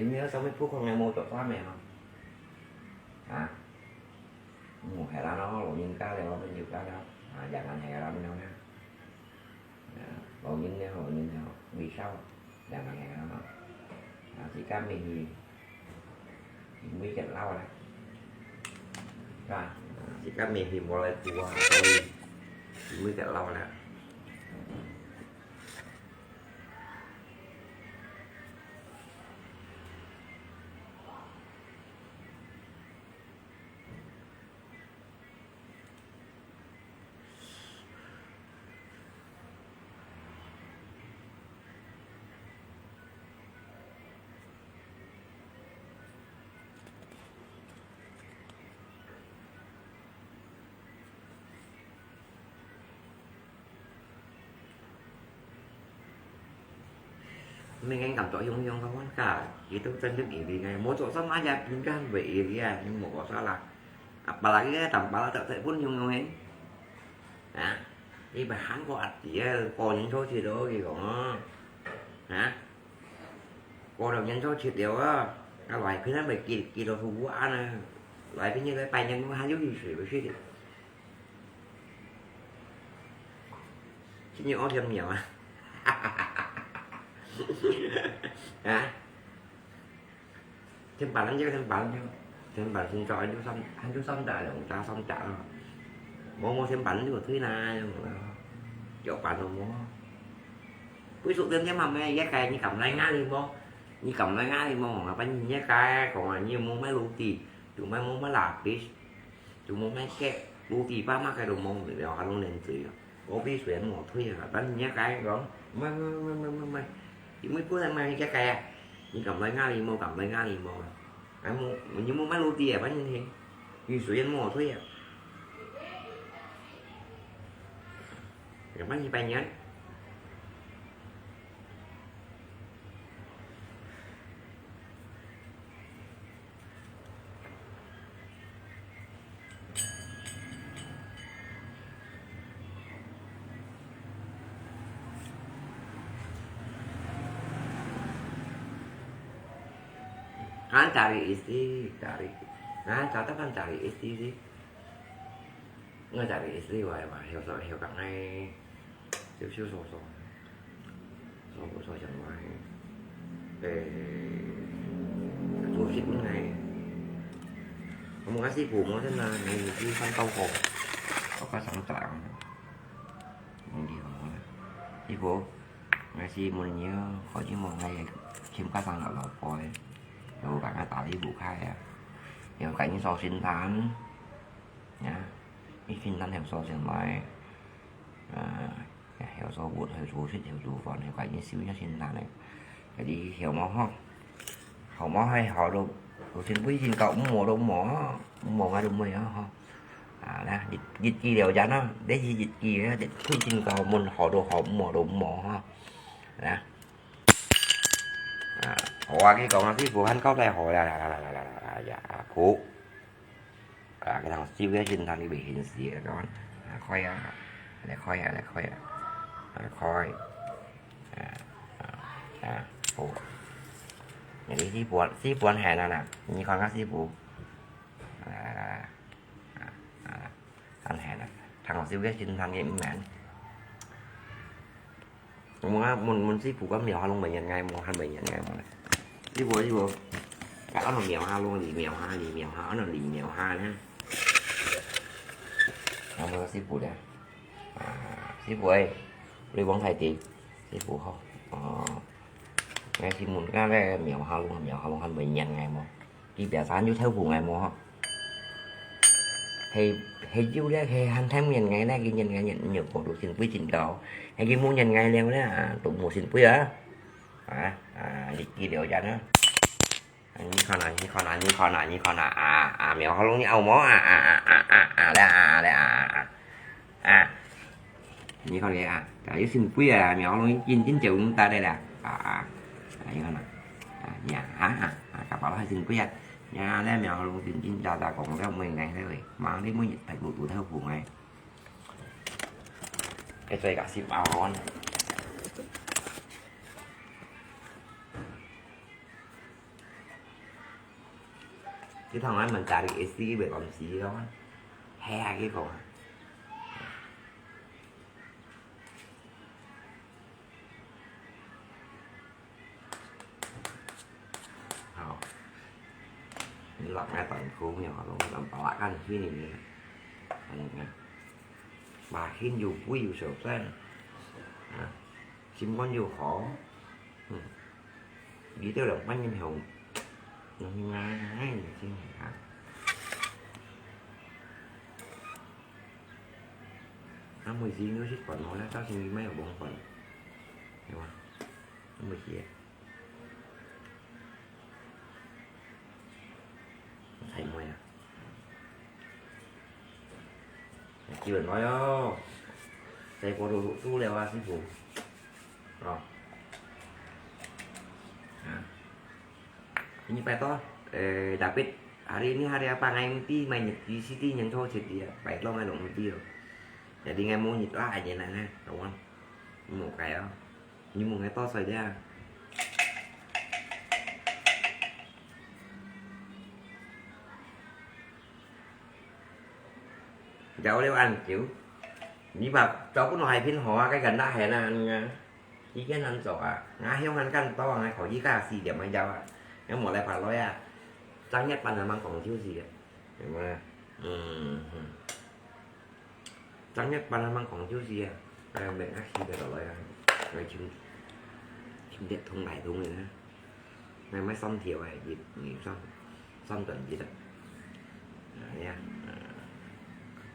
你有啥物不方便，無做啥物嘛？啊？無係啦咯，老人家了，朋友家了，啊，兩個係啦，咁樣啊。啊，老人了，老人了，未少，兩個係啦嘛。啊，自家咪去，每隻老啦，係吧？啊，自家咪去無來顧啊，所以每隻老啦。 Mending感覺用用个話，佢都真正會理解，無做什麼也平常會理解，你無講啥啦。Apalagi个當巴拉特特分用用个，啊，你咪喊過阿弟个過年初七咯，佢講哦，啊，過了年初七了啊，啊，來平常咪記記到好安啊，來平常來拜年，還有意思，不是的。今日屙甜苗啊？啊？甜粄，還有甜粄，甜粄先做，還有三，還有三隻，兩隻三隻咯。無，無甜粄就忒啦，腳粄都無。歸宿點點啊，咩，一個你敢來哪裡無？你敢來哪裡無？啊，反正一個講啊，你又無買roti，又買無買lapis，又無買cake，roti，爸媽該都無，了，還攏連嘴啊。 我比雖然無退啊，但人家講，買買買買買買，因為本來買个个啊，你敢來哪裡無？敢來哪裡無？啊，無，你無買roti啊，反正係，你雖然無退啊，反正一百年。 Kan cari istri, cari. Nah, cocok kan cari istri sih. Nggak cari istri wae, wae, 有時候，有時候講，哎，少少少少。 所以，所以想講，誒，做食物呢，我問下師傅，無真啊，你你翻到貨，我較想講，問題好啊。師傅，𠊎係問你哦，可以問𠊎尋較上老老婆誒，有辦法打理屋下啊，有感應燒仙丹，呀，一仙丹還燒仙來，啊。 曉做屋，曉做食，曉做飯，曉感應燒一仙丹呢。Jadi曉無吼？好無係好到，有錢飛真高，毋無都毋無吼，毋無𠊎都毋會啊吼。啊，來，日，日記了解喏，這是日記啊，這飛真高，問好都好，毋無都毋無吼。來，啊，好啊，佢講啊，師傅還交代好啦，啦啦啦啦啦啦，哎呀，苦。 啊，佢通燒个仙丹，你袂現時个，講，啊，開啊，來開啊，來開啊，來開，啊，啊，啊，好。你四本，四本現啊啦，你看下四本，啊，啊，啊，啊，現啊，通燒个仙丹个毋免。 我問下，問，問師傅，該廟下弄乜人愛無，還乜人愛無咧？師傅，師傅，該安到廟下弄，離廟下，離廟下，安到離廟下咧？啊，問師傅咧。啊，師傅誒，你往太地，師傅好。哦，該師傅，該个廟下弄，廟下弄，還乜人愛無？ 佢表示有豆腐个無吼？係，係有咧，係還聽人个咧，佢人个人有高度，真貴真高。係佢無人个了咧，啊，都無真貴啊。啊，啊，你，你了解呢？啊，你看啊，你看啊，你看啊，你看啊，啊，啊，廟下弄你有無？啊，啊，啊，啊，啊，啊，咧，啊，啊，咧，啊，啊，啊。 啊，你看咧啊，啊，有真貴啊，廟下弄緊緊就毋得咧啦，啊，啊，啊，你看啦，啊，呀，啊，啊，啊，kapal還真貴啊，呀，咧廟下弄緊緊喳喳講了，每日咧喂，忙你每日大步肚頭步哎，一再加十包咯。 佢同𠊎問家裡个事，佢會講事咯。係啊，佢講啊。好，你落來當苦命，我攏當包啊，看去你，看你看，馬上又肥又小聲，啊。 心肝又好，嗯，你兜兩班人後，容易啊，哎，你真係啊。啊，每次你食飯好啦，早晨你乜有飯飯，係嘛？啊，每次。 細妹啊。基本來哦，細個都都了啊，師傅。哦。啊。Ini pa to, eh, David, hari ini hari apa ngai mesti main di sini yang cowok jadi ya, pa to ngai dong mesti lo. Jadi ngai mau nyit lah aja nana, kawan. Mau kayak. 你問个多歲了啊？有了恁久，你把找不到海平好啊，該个哪海呢？你看，一个人走啊，俺香港干多啊，考一个四点没有啊，俺莫来跑来啊，正月半夜忙讲究事个，有没有？嗯，嗯。正月半夜忙讲究事啊，哎，没俺四点到来啊，来请，请得通来通的呢。 買，買三條个，一、二、三，三段一啊。啊，呀，啊，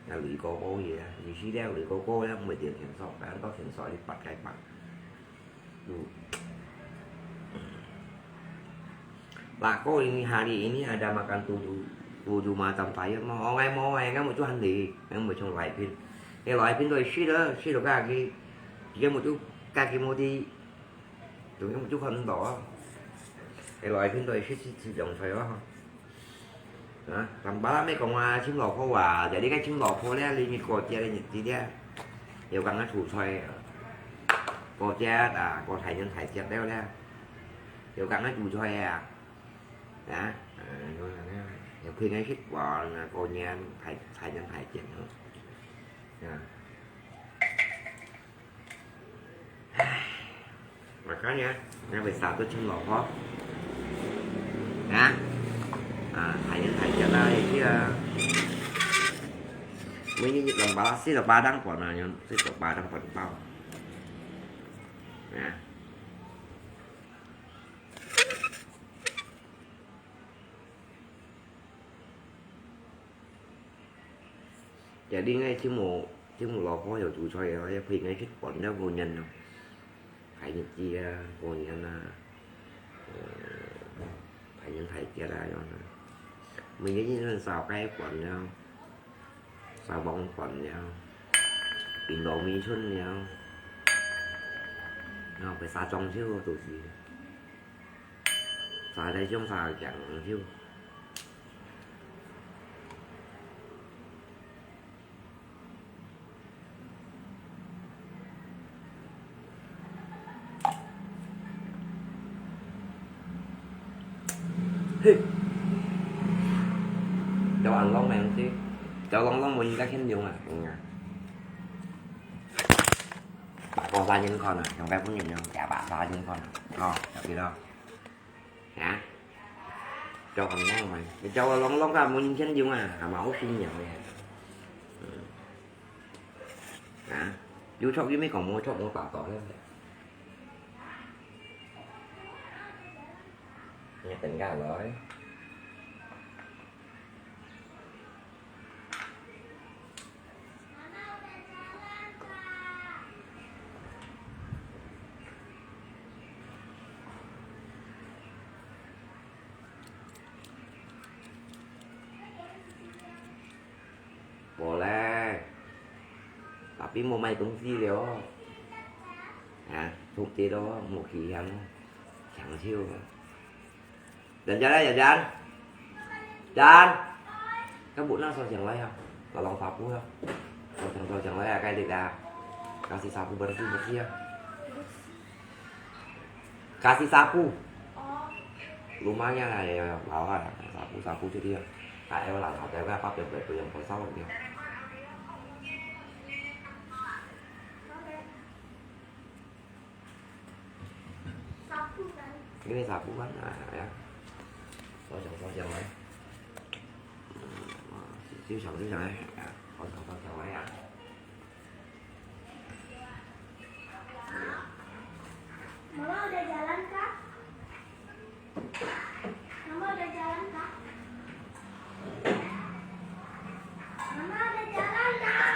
啊，雷哥哥去啊，你去了雷哥哥了，毋會點天數，反正到天數你八个八。嗯。Lah, ko ini hari ini ada makan tujuh, tujuh macam sayur, mau, ngai mau, ngai mau cuan di, ngai mau cuan lai pin. Eh, lai pin tu sih dah, sih dah kaki, dia mau tu kaki mau di, 中央就看毋到啊。會來片都係食，食，食涼菜咯。啊，但巴拉咩講啊，尋老婆啊，就你該尋老婆咧，你過節个日子咧，有講个煮菜啊，過節啊，過大年大節了咧，有講个煮菜啊，啊，有配个食飯啊，過年大，大年大節咯，啊。 Makanya, ngah bisa tu cun loh, ho. Ya. Ah, hanya hanya lah itu ya. Mungkin dalam balas sih, dalam padang pun, ah, yang sih dalam padang pun tahu. Ya. 這裡个就無，就無老婆有煮菜个，也陪𠊎食飯了，過年咯。大日子啊，過年啊，呃，大年大節啊，樣啊。每日日日燒雞飯了，燒黃飯了，煸糯米春了，然後佢燒中秋都係。 Sa dai siung sa kiang siu. Hei. Châu An Long này không chứ? Châu Long Long muốn ra khen nhiều mà. Bà con xa nhân con à, trong cái phút nhìn nhau, chả bà xa nhân con à. Lo, chả gì đâu. Hả? Châu An Long mà. Cái Châu An Long Long ra muốn nhìn khen nhiều mà, mà ốc xin nhiều vậy. Ừ. Hả? Chú chọc với mấy con mua chọc mua bảo tỏ đấy. Nghe tình cảm rồi. 無咧，tapi無買東西了。啊，出去咯，無去行，搶手。 Jan, Jan, Jan, Jan. Jan. Kamu nak saus yang lain ah? Tolong sapu lah. Saus yang, saus yang lain ah, kayak tidak. Kasih sapu bersih-bersih ya. Kasih sapu. Lumayan lah ya, bawa lah. Sapu, sapu jadi ya. Kayak lah, ada apa yang, yang besar dia. Ini sapu kan, nah, ya. Saus yang, saus yang lain. Hmm, siu siang, siu siang, ya. Saus yang, saus yang lain, ya. Mama udah jalan kah? Mama udah jalan kah? Mama udah jalan kah?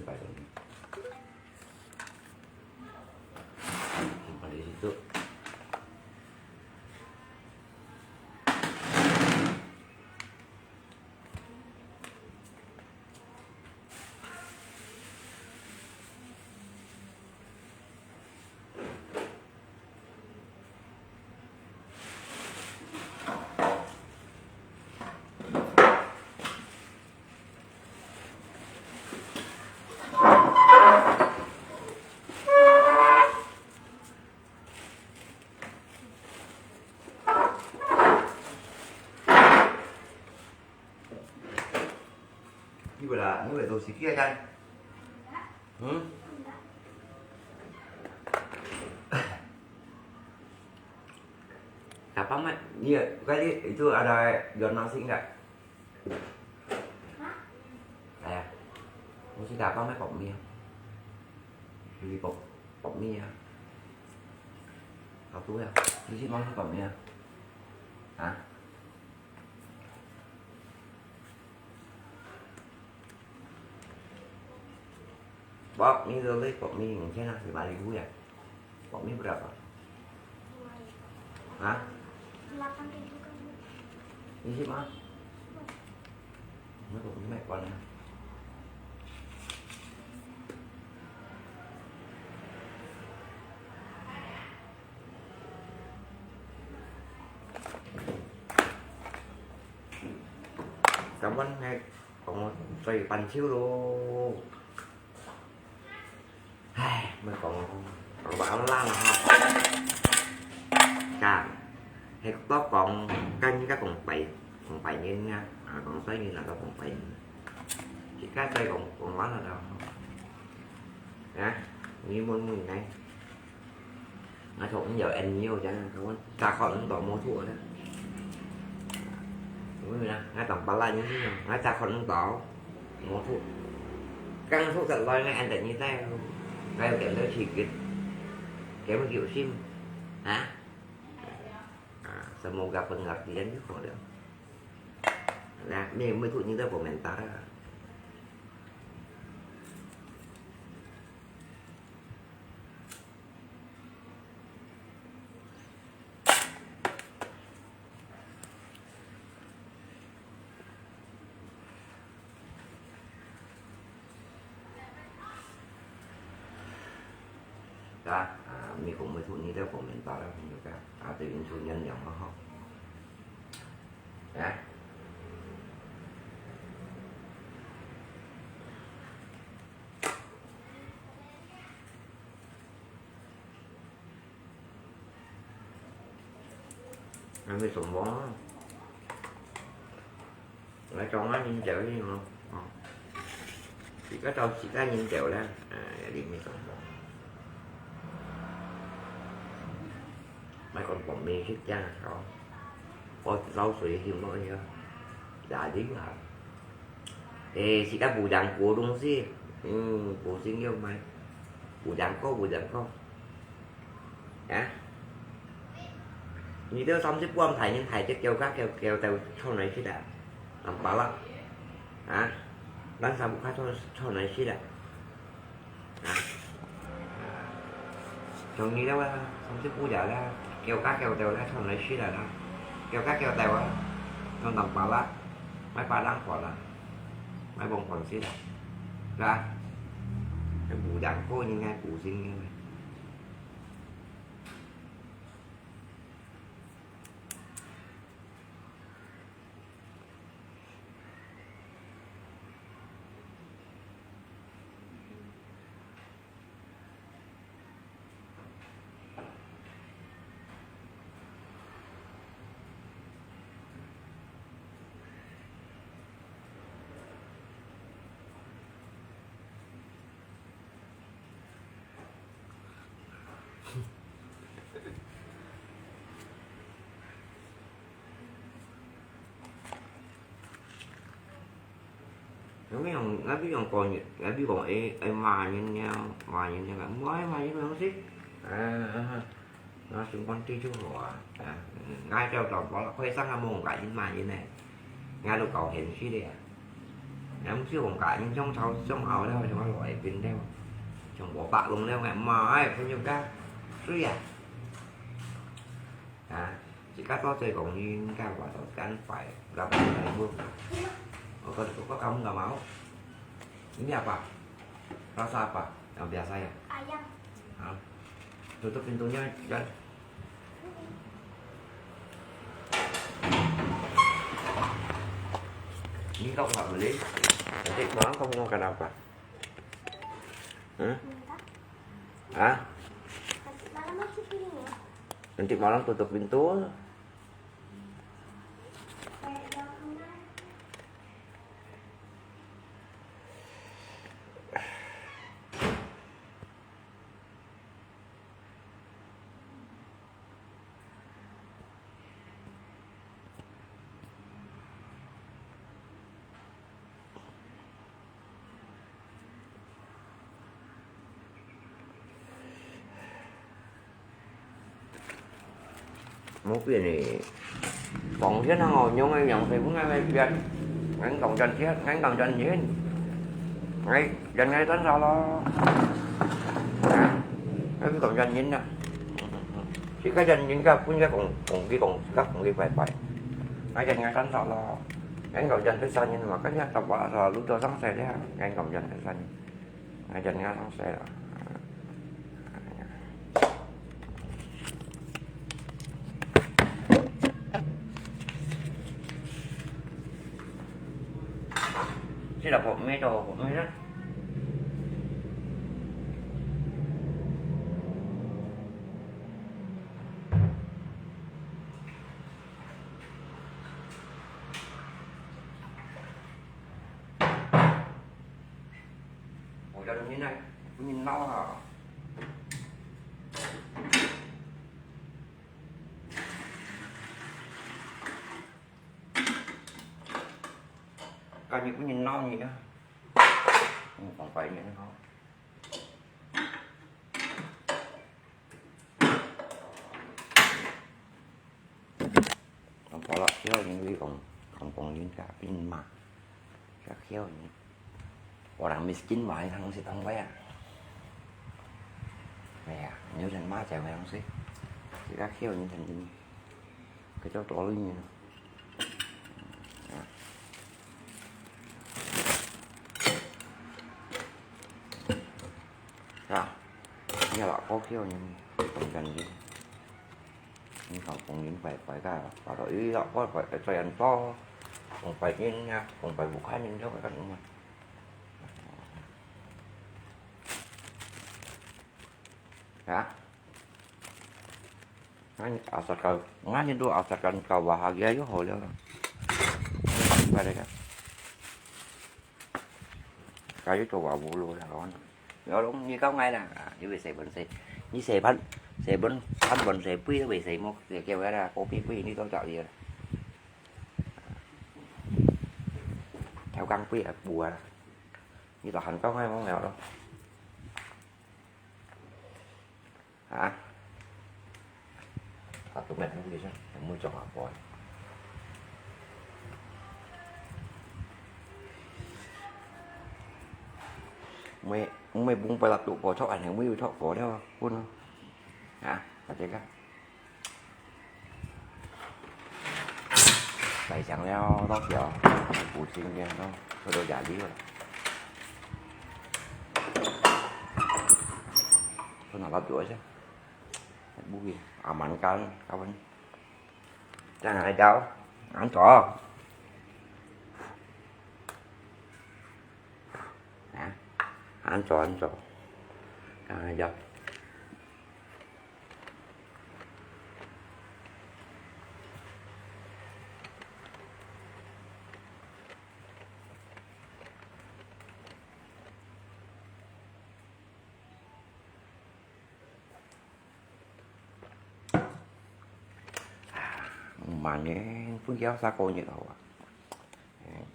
Simpan di situ. Ini berapa? Ini berapa dosis kia kan? Hmm? Gampang, Mat. Iya, tadi itu ada jual nasi enggak? Ayah, mesti gampang, Mat, bok mi. Beli bok, bok mi ya. Satu ya. Di sini mau bok mi ya. Hah? Bok mi dulu, bok mi mungkin lah lima ribu ya. Bok mi berapa? Hah? Delapan ribu kan. Ini sih, Mak. Ini bok mi naik warna. Cảm ơn hai con xoay bàn xíu luôn. Ai, mới còn, còn bao lan hả? Chà, hai có còn canh các còn bảy, còn bảy nên nha. À, còn xoay như là có còn bảy. Chỉ cái xoay còn, còn bán là đâu. Hả? Như môn mùi này. Ngài thuộc những giờ anh nhiều chả, không có, ta khỏi những tỏ mô thuốc đó. Đúng rồi nè, ngài tổng bà lai như thế nào, ngài ta khỏi những tỏ mô thuốc. Căng thuốc thật lo ngài anh tại như thế. Ngài kiểm tra chỉ kịch. Kéo một kiểu sim. 啊？啊，semoga pengertian就好了。Nah, may, may tu ni dah komentar. Dah, ah, may kong may tu ni dah komentar lah, kan juga. Atau insunya yang mahal. Ya. Ngai mi sông bông. Ngai trong ngai nhìn chèo đi mà. Ờ. Chỉ có tao chỉ có nhìn chèo đó. À, đi mi sông bông. Mấy con bông mi xích chăng sao? Có rau sủi thì nó như. Giả dính hả? Ê, chỉ có bù đằng của đúng chứ. Ừ, bù dính vô mày. Bù đằng có, bù đằng có. Hả? Nì têu sắm xếp buông thải nhân thải chết kêu khác kêu kêu têu sau này xí đã. Làm bảo lắm. Hả? Bán sao bù khác sau, sau này xí đã. Hả? Chồng nì têu sắm xếp buông giờ là kêu khác kêu têu là sau này xí đã đó. Kêu khác kêu têu á. Trong tầm bảo lắm. Mấy ba đáng còn là. Mấy bông còn xí đã. Ra. Cái bù đằng khô như ngay bù dính như này. Ngai ví dụ, ngai ví dụ kong, ngai ví dụ ê, ê mà nhìn nhau, mà nhìn nhau, mua ê mà nhìn nhau xí. À, à, à. Nó xung quanh tí chú hùa. À, ngai treo trò bó là khuê sang hà mông cả nhìn mà nhìn này. Ngai lục cầu hẹn xí đi à. Ngai mông xí hùng cả nhìn trong sau, trong ao đó, trong ao lội pin theo. Trong bó bạc lùng theo ngai mà ai, không nhiều cá. Xí à. Hả? Chỉ cắt tóc dây cổng như cái quả tóc cắn phải gặp cái này luôn. Có, có, có cắm cả máu. Ini apa? Rasa apa? Yang biasa ya? Ayam. Hả? Tutup pintunya, kan? Ini kau nggak beli? Nanti malam kamu makan apa? Hah? Hah? Nanti malam tutup pintu. Mô-pin nè, phòng thiên hàng ngồi nhông anh nhông phải cũng ngay ngay Việt. Ngành cổng trần thiết, ngành cổng trần nhìn. Ngay, trần ngay tấn sao lo. Ngay cổng trần nhìn nè. Chỉ cái trần nhìn cái, cũng cái cổng, cổng cái cổng, các cổng cái phải phải. Ngay trần ngay tấn sao lo. Ngành cổng trần tấn sao nhìn mà cái nhà tập bảo là lúc đó sáng sớm đấy, ngành cổng trần tấn sao nhìn. Ngài chọn ngài thắng xe rồi. Chỉ là hộp mì đồ, hộp mì đó. Ủa, cho đừng như này, cũng nhìn nó hả? Coi như cũng nhìn nó gì đó. Ừ, còn phải nhìn nó. 因為講，講，講人家變嘛，較噭人。Orang miskin mah yang harus ditambah ya. Ya, ini orang macam yang sih. Kita kêu ni macam ni. Kita tolong ni. Ya. Ya. Ini lah kau kêu ni. Macam ni. Ini kampung ini baik-baik kan. Kalau ini lah kau baik-baik yang tu. Kung baik ini ya, kung baik bukan ini tu kan rumah. Ya. Ngan asal kau, ngan itu asalkan kau bahagia yo 好了。明白了。Kau itu bawa bulu lah kawan. Yo long ni kau ngai lah, ni bisa pun saya, ni saya pan, saya pun pan pun saya pui tu bisa mau saya kira ada kopi pui ni tu tak dia. Theo kang pui buah lah. Ni tak han kau ngai mau ngai lo. Hả? Tao tụi mày không gì chứ, mày mua cho họ coi. Mày, mày bung phải là tụi có chọc ảnh, mày yêu chọc có đeo, phun không? Hả? Phải thế cả. 大聲了，到時候，無聲个咯，去到夜裡个。去拿蠟燭先，無去，amankan，kawan。再拿一刀，安坐。啊，安坐，安坐。再拿一刀。 Mane pun kiau sako nyet hau ah.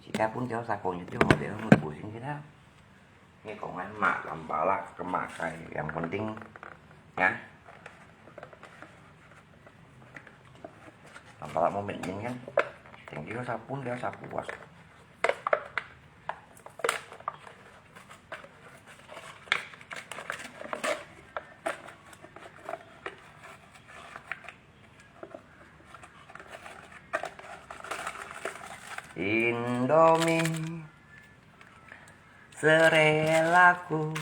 Jika pun kiau sako nyet tu, model mui pusing kita. Ni kong ai mak lam pala ke mak kai yang penting, ya. Lam pala mau min kan. Ting kiau sapun kiau sapuas. Indomie seleraku.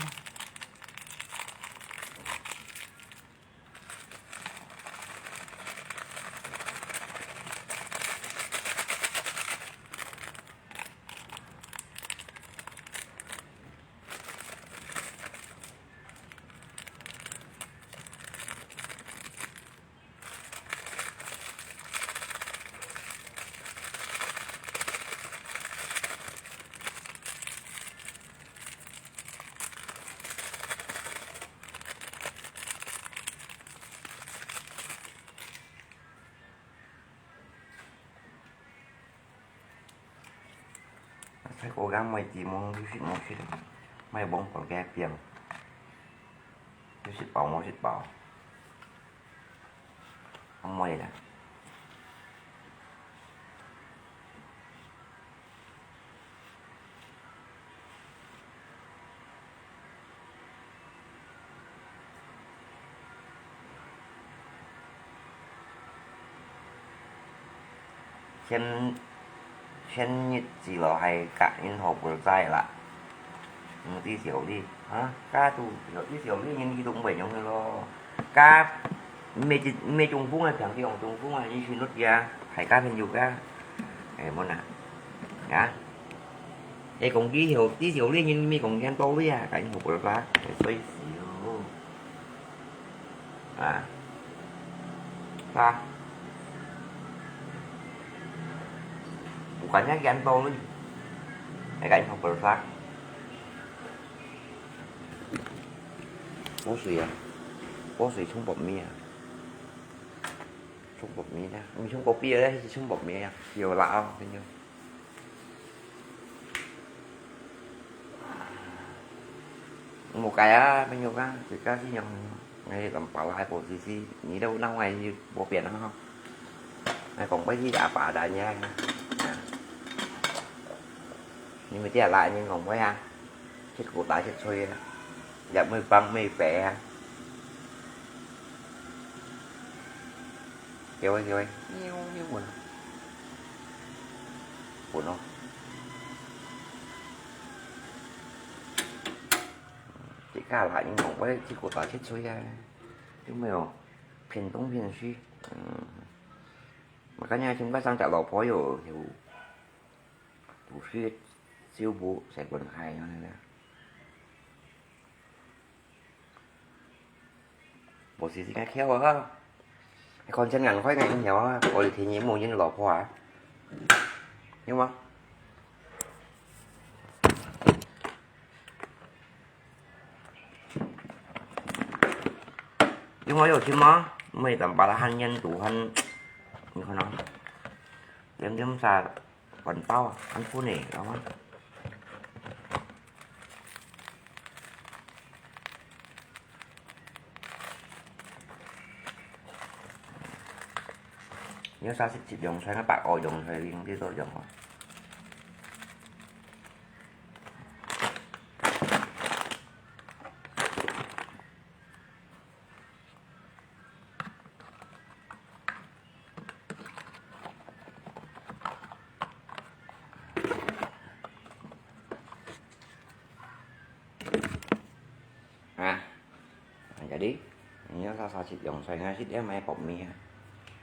Sai ko gang mai ti mong lu sit mong sit, mai bong pal ke piang, lu sit pau mong sit pau, ang mai la. 前，前日子咯，還甲因好不在啦。毋知小李，啊，甲都，有啲小李人佢都毋會用个咯。甲，毋係，毋係中風啊，平時用中風啊，你去落去啊，還甲朋友甲，哎，無啦，啊。 你講佢曉，佢曉你人，你講佢多位啊，該你好不啦？最死哦。啊，啊，bukannya佢多位，你該你好不啦？補水啊，補水沖薄面啊，沖薄面啊，毋係沖薄面啊，係沖薄面啊，有啦哦，朋友。 Một cái á, bao nhiêu á? Thì các cái nhầm ngay tầm bảo là hai bộ gì gì, nghĩ đâu năm ngày thì bộ biển nó không? 哎，講話係阿爸大人啊。你們這來，你講話啊，切苦打切脆啊，也沒幫沒白啊。叫喂，叫喂，喵，喵，喂。滾哦。這個啦，你講話切苦打切脆啊，有沒有？偏東偏西，嗯。Makanya chúng ta sang chợ Lò Phó有，有，有些修補，洗滾開，恁樣。無時間竅啊，看真眼開眼竅啊，我哋天天無人老婆啊，有無？ 另外有去嗎？每當把它很黏度很，你看啊，點點啥，管道啊，很苦呢，知道嗎？你要啥是用出來，把哦用出來，用這種用哦。 啊，jadi，你要啥啥去用出來，係點買薄米啊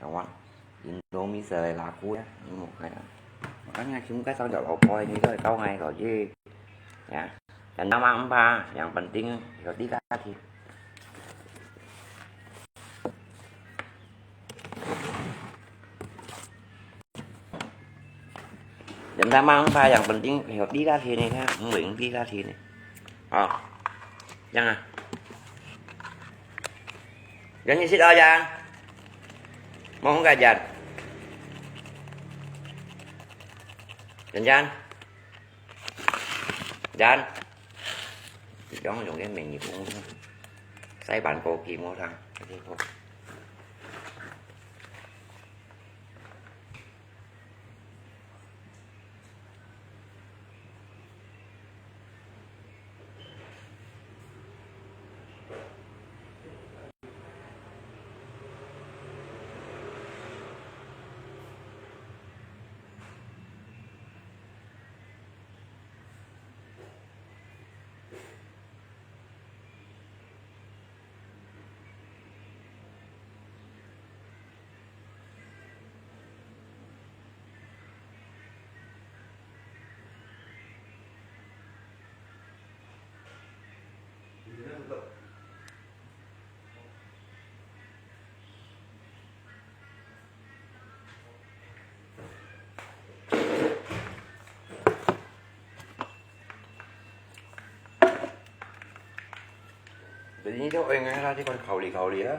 ，kawan。Indomie selai laku ya，你莫看啊。Makanya chúng ta sang chợ Lò Phó，你都係搞𠊎个去，ya。Yang nama apa，yang penting有地下去。 Yang nama apa, yang penting有地下鐵呢，看，嗯，有地下鐵呢。哦，這樣啊。Yang你食啊，Yang？Mau ka Yang？Yang Yang？Yang？Yang用个美女公司，塞班高级模特。 Jadi ni tu orang kata dia kau kau li kau li lah.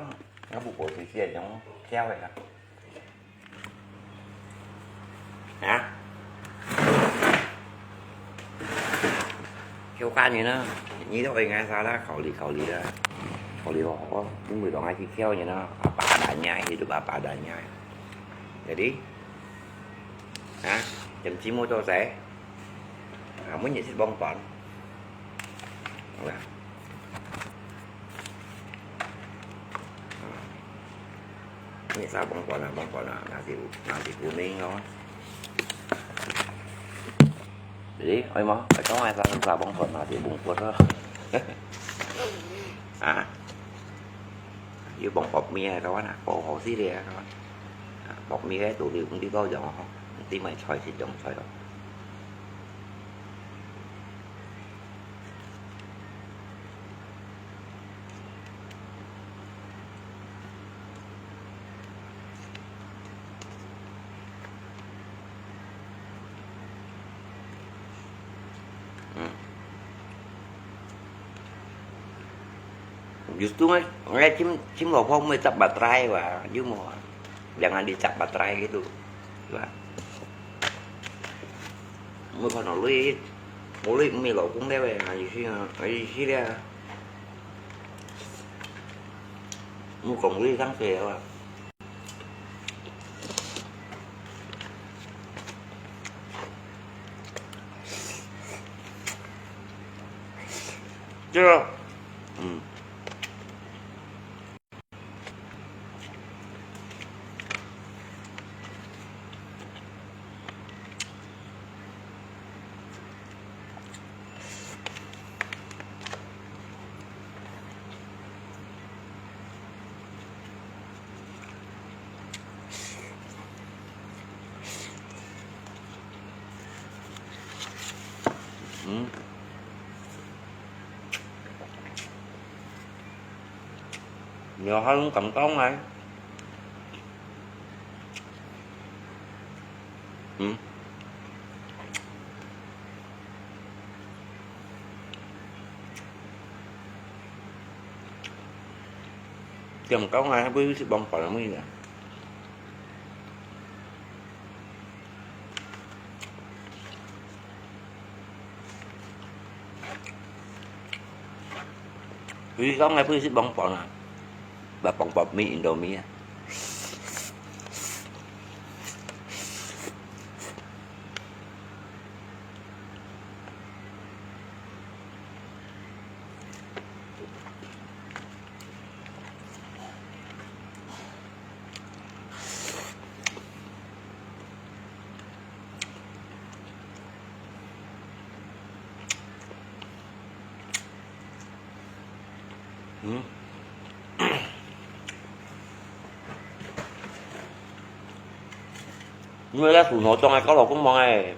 Ngapa buat sisi yang kau ya. Ha? Kêu ca như nó, như đó ơi ngay sao đó, khẩu lì khẩu lì đó. Khẩu lì họ có những người đó ngay khi kêu như nó, apa adanya, hidup apa adanya. Jadi, ha, chăm chỉ mua cho rẻ. À, muốn nhận xin bông bón. Nè sao bông bón à, bông bón à, nasi, nasi kuning không? Jadi, ôi mà, ở trong này sao, sao bông bón nasi bông bột đó. À, như bông bột mì này các bạn ạ, bông hổ xí đi các bạn. À, bột mì cái tủ rượu cũng đi bao giờ không? Tí mày xoay xịt dòng xoay đó. Hmm. Justru ngai, ngai chim, chim lò phong mới chập bạt rai wa, chứ mà. Jangan dicap bạt rai gitu. Wa. Mới còn nó lui, mới lui mới lò cũng đeo về, ngai gì xí, ngai gì xí đeo. Mua còn lui tháng về wa. 對啊。嗯。嗯。 你有好感動啊？嗯。點講啊，還不如去幫忙乜啊？ Ui, kau ngai pun isi bongpon ah. Ba bongpon mi Indomie ah. Hmm. Ni le su no chong ai kau lo kung mong ai.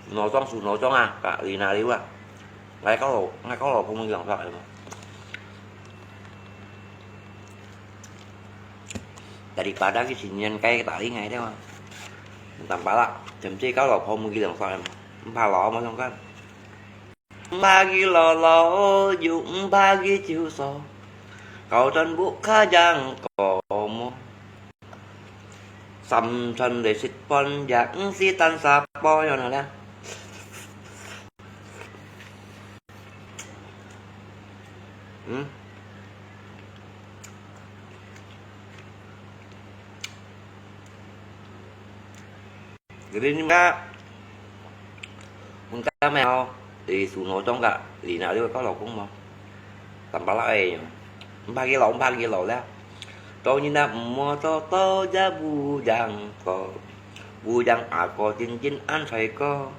Su no chong, su no chong ah, ka li na liu ah. Ngai kau lo, ngai kau lo kung mong yang sa ai mo. Daripada ki sinyen kai tali ngai deh ma. Tang pala, jam ci kau lo kung mong yang sa ai mo. Mpa lo mo song kan. Mbagi lolo, yu mbagi ciu so. Kau chon bu kha jang ko mo. Sam chon le sit pon jang si tan sa po yo no le. Hmm. Jadi ni ma, mun ka mèo, di su no chong ka, di na liu kau lo kung mo. Tang pala ai, mpa ki lo, mpa ki lo le. To ni na mo to to ja bu jang ko, bu jang a ko chin chin an choi ko.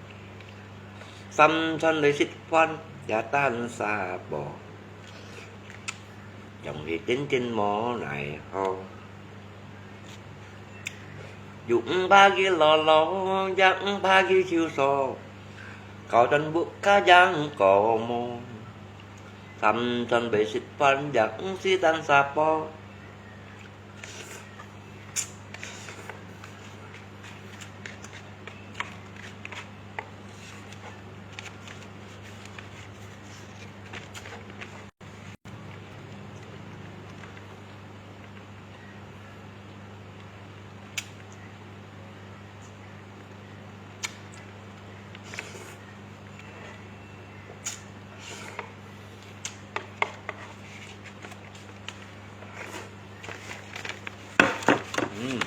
Sam chon le sit pon, ya tan sa po. Yong hi tin tin mo nai ho. Yu mbagi lolo, ya mbagi ciu so. Kau chon bu kha jang ko mo. Sam chon be sit pon, ya si tan sa po. Hmm.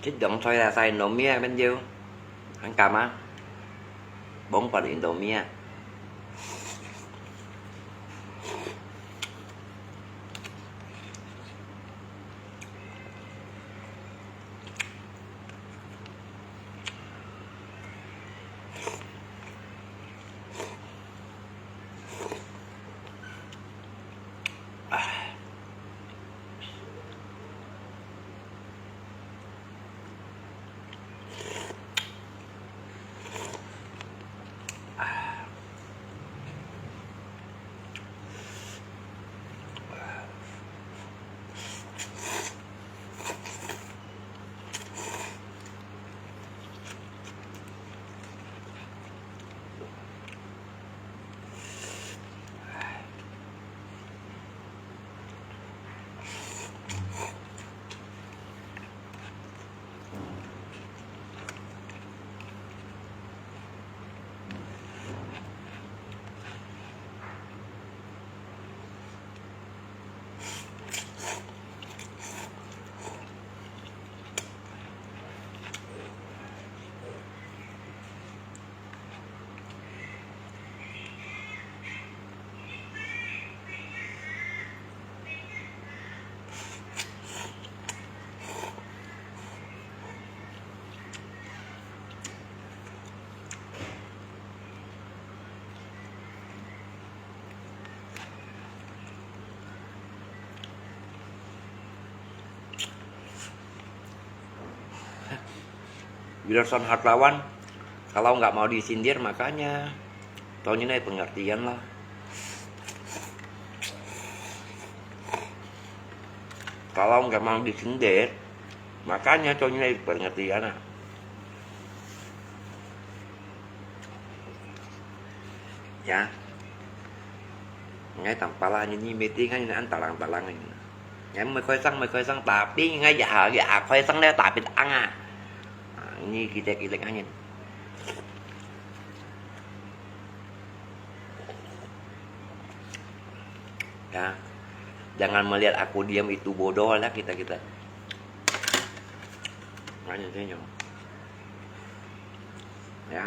Thịt đông sôi là xài Indomie bên Diêu. Ăn cảm á. Bốn phần Indomie. Bila son hartawan, kalau nggak mau disindir, makanya contohnya pengertian lah. Kalau nggak mau disindir, makanya contohnya pengertian lah. Ya. Ngai tampala ni, ni meeting kan, ni an talang-talang ni. Ngai mei khoi sang, mei khoi sang, tapi ngai ya, ya khoi sang le, tapi ang ah. Ah, ini kita, kita angin. Ya. Jangan melihat aku diam itu bodoh lah kita, kita. Makanya saya nyong. Ya.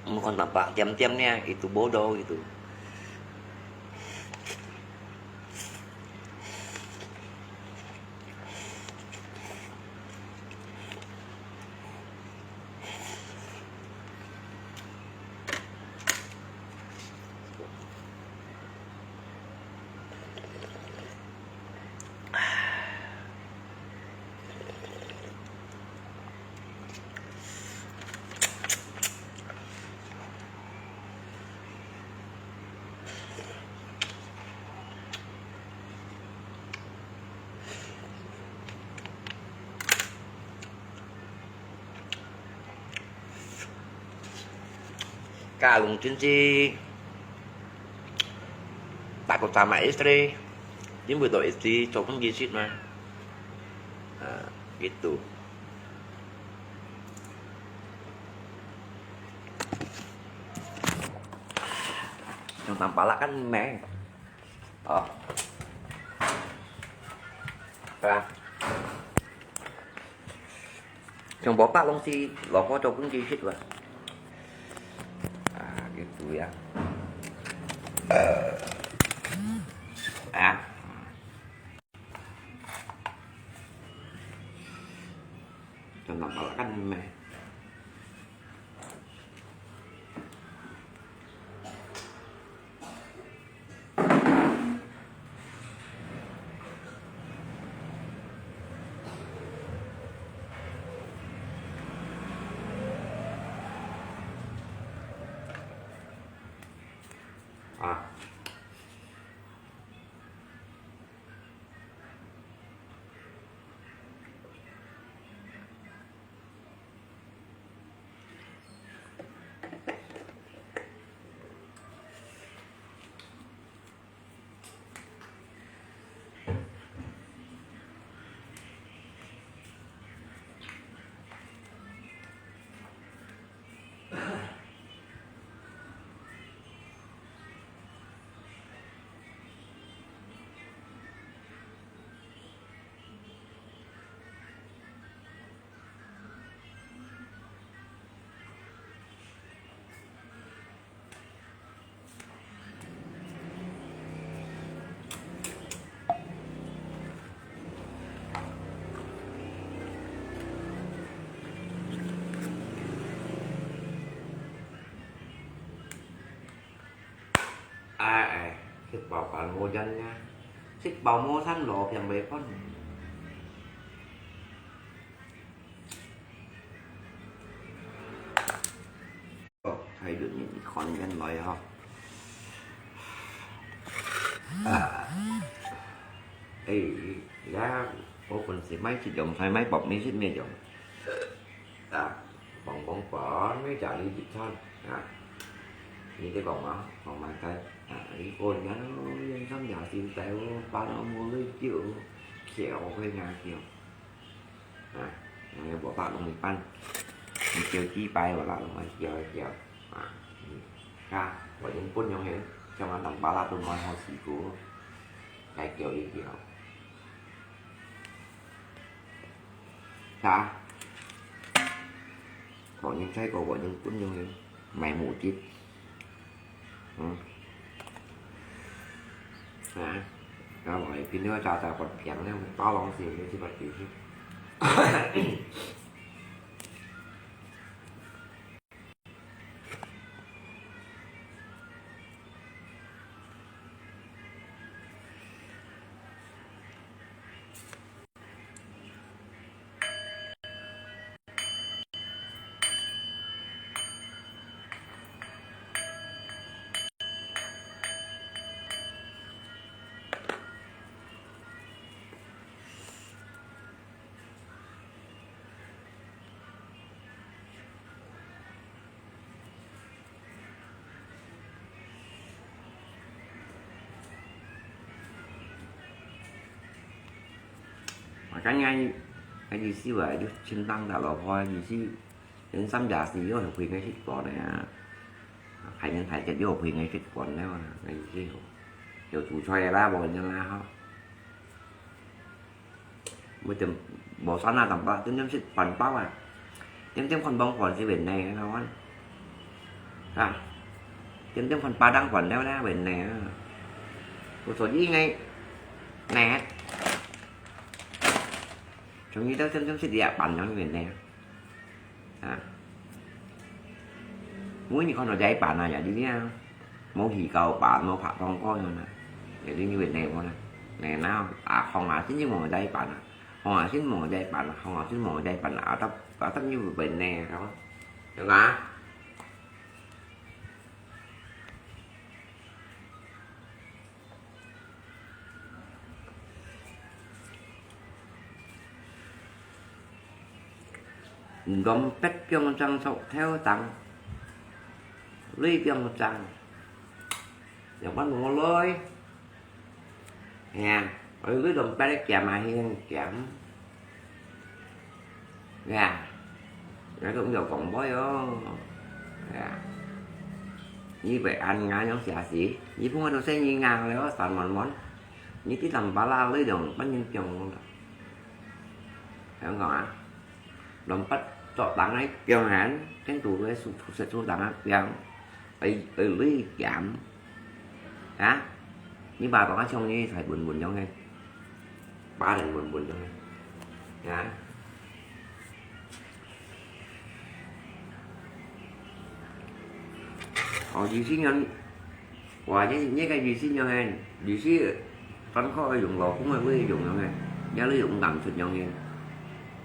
Bukan tampak diam-diam ni, itu bodoh itu. Kalung cinci, takut sama istri, jin buto istri cokung gisit mah. Nah, gitu. Yang tampala kan meh. Oh. Ya. Yang bopak long si loko cokung gisit lah. Ah, gitu ya. Eh. Ah. Yang tampala kan meh. Ah.哎，哎，食飽飯無癮呀，食飽無餐路，變袂飯。 Thái Đức nhìn con nhân nói ho. À. Ê, ya, có phần xí máy xịt dòng, xài máy bọc mi xịt mi dòng. À, bóng bóng bóng, mới trả lý dị thân. À, như cái bóng đó, bóng bàn tay. À, ý cô nhắn, nhân sắm giả xin téo, bán ông mua lưới chịu, kẹo quê nhà kiểu. À, nè, bỏ bạc lông mì pan. Mì chiêu chi bay, bỏ bạc lông mì chiêu, chiêu. À, ừ. Ka, bỏ những phút nhông hến, trong đó đồng bá là tôi nói ho xí cú. Cái kiểu ý kiểu. Ka. Bỏ những cái của bỏ những phút nhông hến. Mày mù chít. Ừ. Hả? Nó bảo là pin nó cho tao bật piano nó tao lòng gì nó chỉ bật gì chứ. Kan ngai, ngai di si wa, yu chin tang da lo pho, di si, yen sam ya si yo hui ngai sit pon ya. Khai yen khai jet yo hui ngai sit pon ya, ngai di si yo. Yo tu choi la, bo yen la ha. Mo tem, bo san na tam pa, tem tem sit pan pa wa. Tem tem kon bong kon si wen ne, na wan. Ha. Tem tem kon pa dang kon leo na wen ne. Ku so yi ngai. Ne. Chúng như tao chấm chấm xích địa bàn trong miền này. À. Muối như con nó dạy bạn à, dạy đi nha. Mô hì cầu bạn, mô phạt con coi rồi nè. Dạy đi như miền này mô nè. Nè nó, à, không à, xin chứ mô dạy bạn à. Không à, xin mô dạy bạn à, không à, xin mô dạy bạn à. Ở tấp, ở tấp như miền này không. Được hả? Dompet piang chang sok thêu tang. Lui piang chang. Yang pan mong lui. Hè, lui dompet kiam à hiên kiam. Nè, nè, cũng được còn bói ô. Nè. Như vậy ăn ngã nhóm xả xí. Như phung ăn nó sẽ như ngang leo sản mòn mòn. Như tí tầm bá la lấy đồng bắt nhân chồng luôn. Hiểu không ạ? Đồng bắt trọ tặng ấy, chồng hẳn, cái tù với sụt sụt sụt tặng á, chồng. Ấy, ấy, lấy kiam. Hả? Như bà có chồng như thầy buồn buồn giống nghe. Ba đừng buồn buồn cho nên. Hả? Ồ, dì xí nhân. Ủa, nhớ, nhớ cái dì xí nhân hèn. Dì xí con khó dùng lò cũng là với dùng nhau hèn. Nhớ lấy dùng tạm sụt nhau hèn.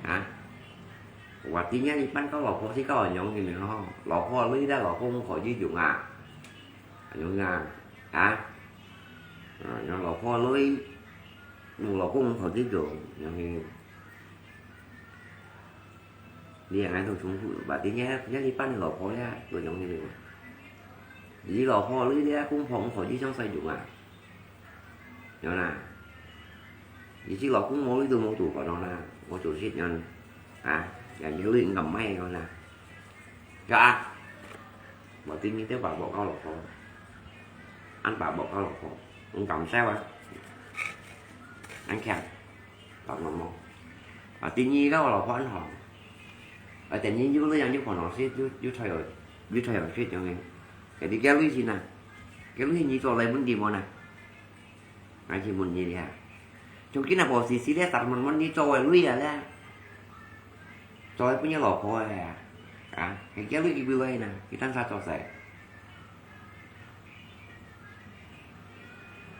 Hả? Ủa, tí nhớ đi bán có lò khó xí có lò nhau hèn hả? Lò khó lấy đó lò không khỏi chứ dùng à. Dùng à. Hả? Ờ, nó lò khó lưới, mù lò kung khó tí dụ, nó thì đi ăn ăn thông chúng phủ, bà tí nhé, nhé đi bán lò khó nhé, tôi giống như vậy. Đi lò khó lưới nhé, cũng không khó chứ trong sai dụ à. Nó là, đi chứ lò cũng mô lưới tôi mô tủ khó nó là, mô tủ xịt nó, à, là những lưới ngầm may nó là. Cho ăn. Bảo tin như thế bảo bỏ con lò khó. Ăn bảo bỏ con lò khó. Không cảm sao á. Ăn khen. Bảo nó mong. Bảo tin như đó lò khó ăn hòm. Ở tên như như lúc yang như còn nó xếp, như, như thay đổi. Như thay đổi xếp cho nghe. Cái đi kéo lui gì nè. Kéo lui như cho lấy muốn đi mua nè. Ai chỉ muốn gì đi hả? Chúng kia là bỏ xì xì đấy, tạt mòn mòn như cho lui à đấy. Cho ấy cũng như lò khó à. À, cái kia lui cái bự vậy nè, cái tăng xa cho sai.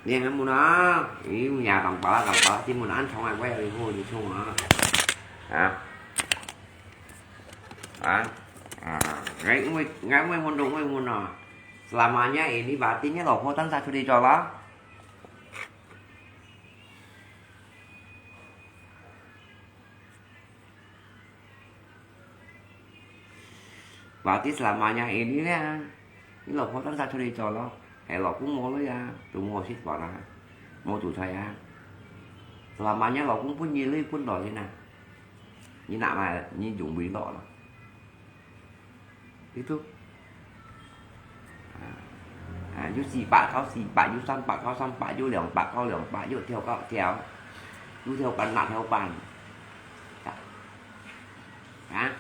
Nè, ăn muốn à, ý nhà tòng bá, tòng bá, chỉ muốn ăn chóng ai quay đi hô đi chóng à. À. À. À. Ngai mới, ngai mới muốn đâu, mới muốn à. Selamanya ini berarti nya lò khó tăng xa cho đi cho lah. Berarti selamanya ini nè, ini lò khó tăng xa cho đi cho lo. Hay lò cũng mô lui à, tụ mô xít bảo nè. Mô tụ thầy à. Selamanya lò cũng phun nhi lui phun đỏ thế nè. Nhi nạ mà, nhi dùng bì đỏ lo. Tiếp tục. À, à, yu xì bạ khao xì bạ, yu săn bạ khao săn bạ, yu liòng bạ khao liòng bạ, yu thiêu khao thiêu. Yu thiêu păn nạ thiêu păn. Hả?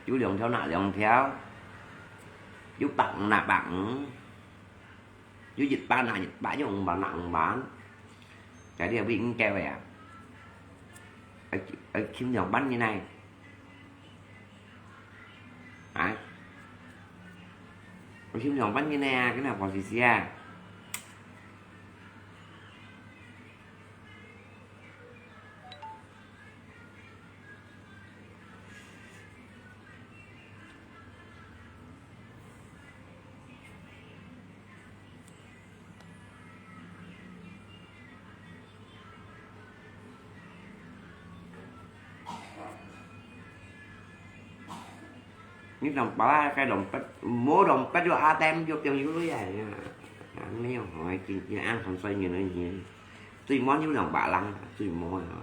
Yu liòng thiêu nạ liòng thiêu. Yu bạc nạ bạc. Yu dịch bạ nạ dịch bạ, yu ung bạ nạ ung bạ. Cái điều bị kêu vậy à? Ở, ở khiêm nhường bắn như này. Hả? Ở khiêm nhường bắn như này, cái nào còn gì xì à? Ni đồng bá cái đồng bát, mô đồng bát vô a tem vô piang vô lưới à. Ăn mấy ông hỏi chị, chị ăn không xoay nhiều nữa gì. 最滿有兩百零，最滿啊。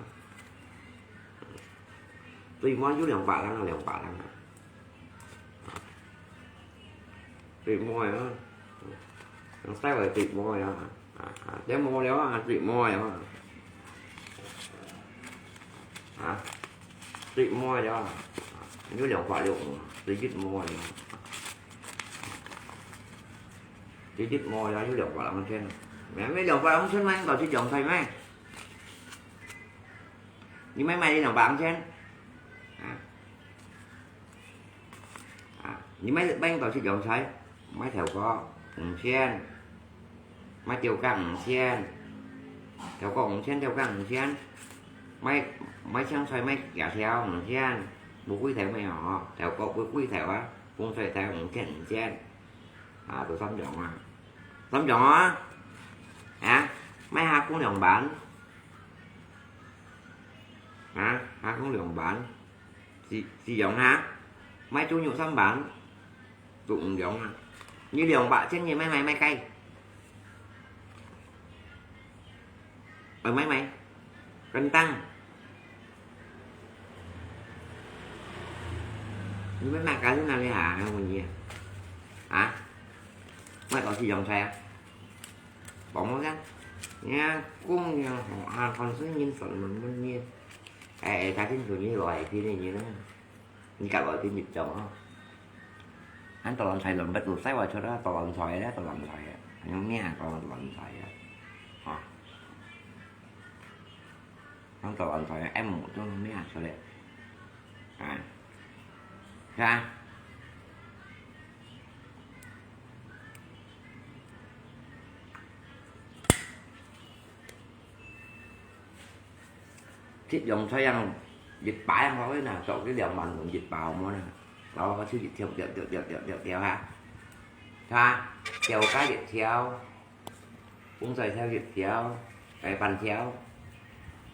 最滿有兩百零啊，兩百零啊。最滿啊。用西話最滿啊。啊，啊，這滿了啊，最滿了啊。啊，最滿了啊。有兩百六啊，最一滿了啊。最一滿了，有兩百零千。咩，兩百零千買到這兩千咩？ 你買買兩百零千？啊？啊，你買，買到這兩千，買豆角五千，買豆角五千，豆角五千，豆角五千，買，買青菜，買幾條五千，無幾條咩哦，豆角無幾條啊，紅菜條五千，五千，啊，都三樣啊，三樣啊，啊，買下公兩萬。 啊，下公兩萬，四，四樣哈，買豬肉三萬，都五樣啊。你兩百千你買買買雞，呃，買買，跟當。你買買雞去哪裡啊？我問你啊。啊？買到四樣菜啊？ Bông kan. Nya, cũng như họ ăn con sứ nhìn sẵn mình muốn nhìn. Ê, ê, ta tin tụi nhìn loại tin này nhìn đó. Nhìn cả loại tin nhìn chồng đó. Ăn tao lon xài lon bắt tụi xài vào cho đó, tao lon xài đó, tao lon xài á. Anh không nghe, tao lon xài á. Hả? Ăn tao lon xài á, em một tụi không nghe, sao đấy? À. Sao? 七樣菜樣，一把樣好个呐，做个兩萬同一把好無呐？然後佢就一條條條條條條條哈，哈，條加一條，紅菜條一條，雞飯條，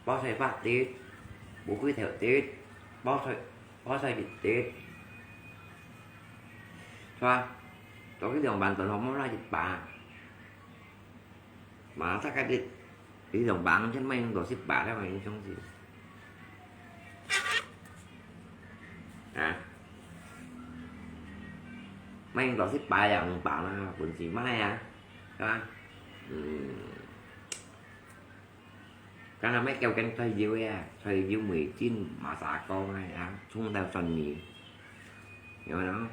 包菜包忒，烏龜條忒，包菜，包菜一忒，係吧？做个兩萬同好無啦一把。 Mà chắc cái đi, đi đồng bằng chứ mấy ông đồ ship bà đó mà ông sống gì. Hả? Mấy ông đồ ship bà là ông bà nó quần gì mà này hả? Hả? Ừ. Cái là mấy kêu canh xoay dưa à, xoay dưa mười chín mà xả con này hả? Chúng ta xoay mì. Hiểu không?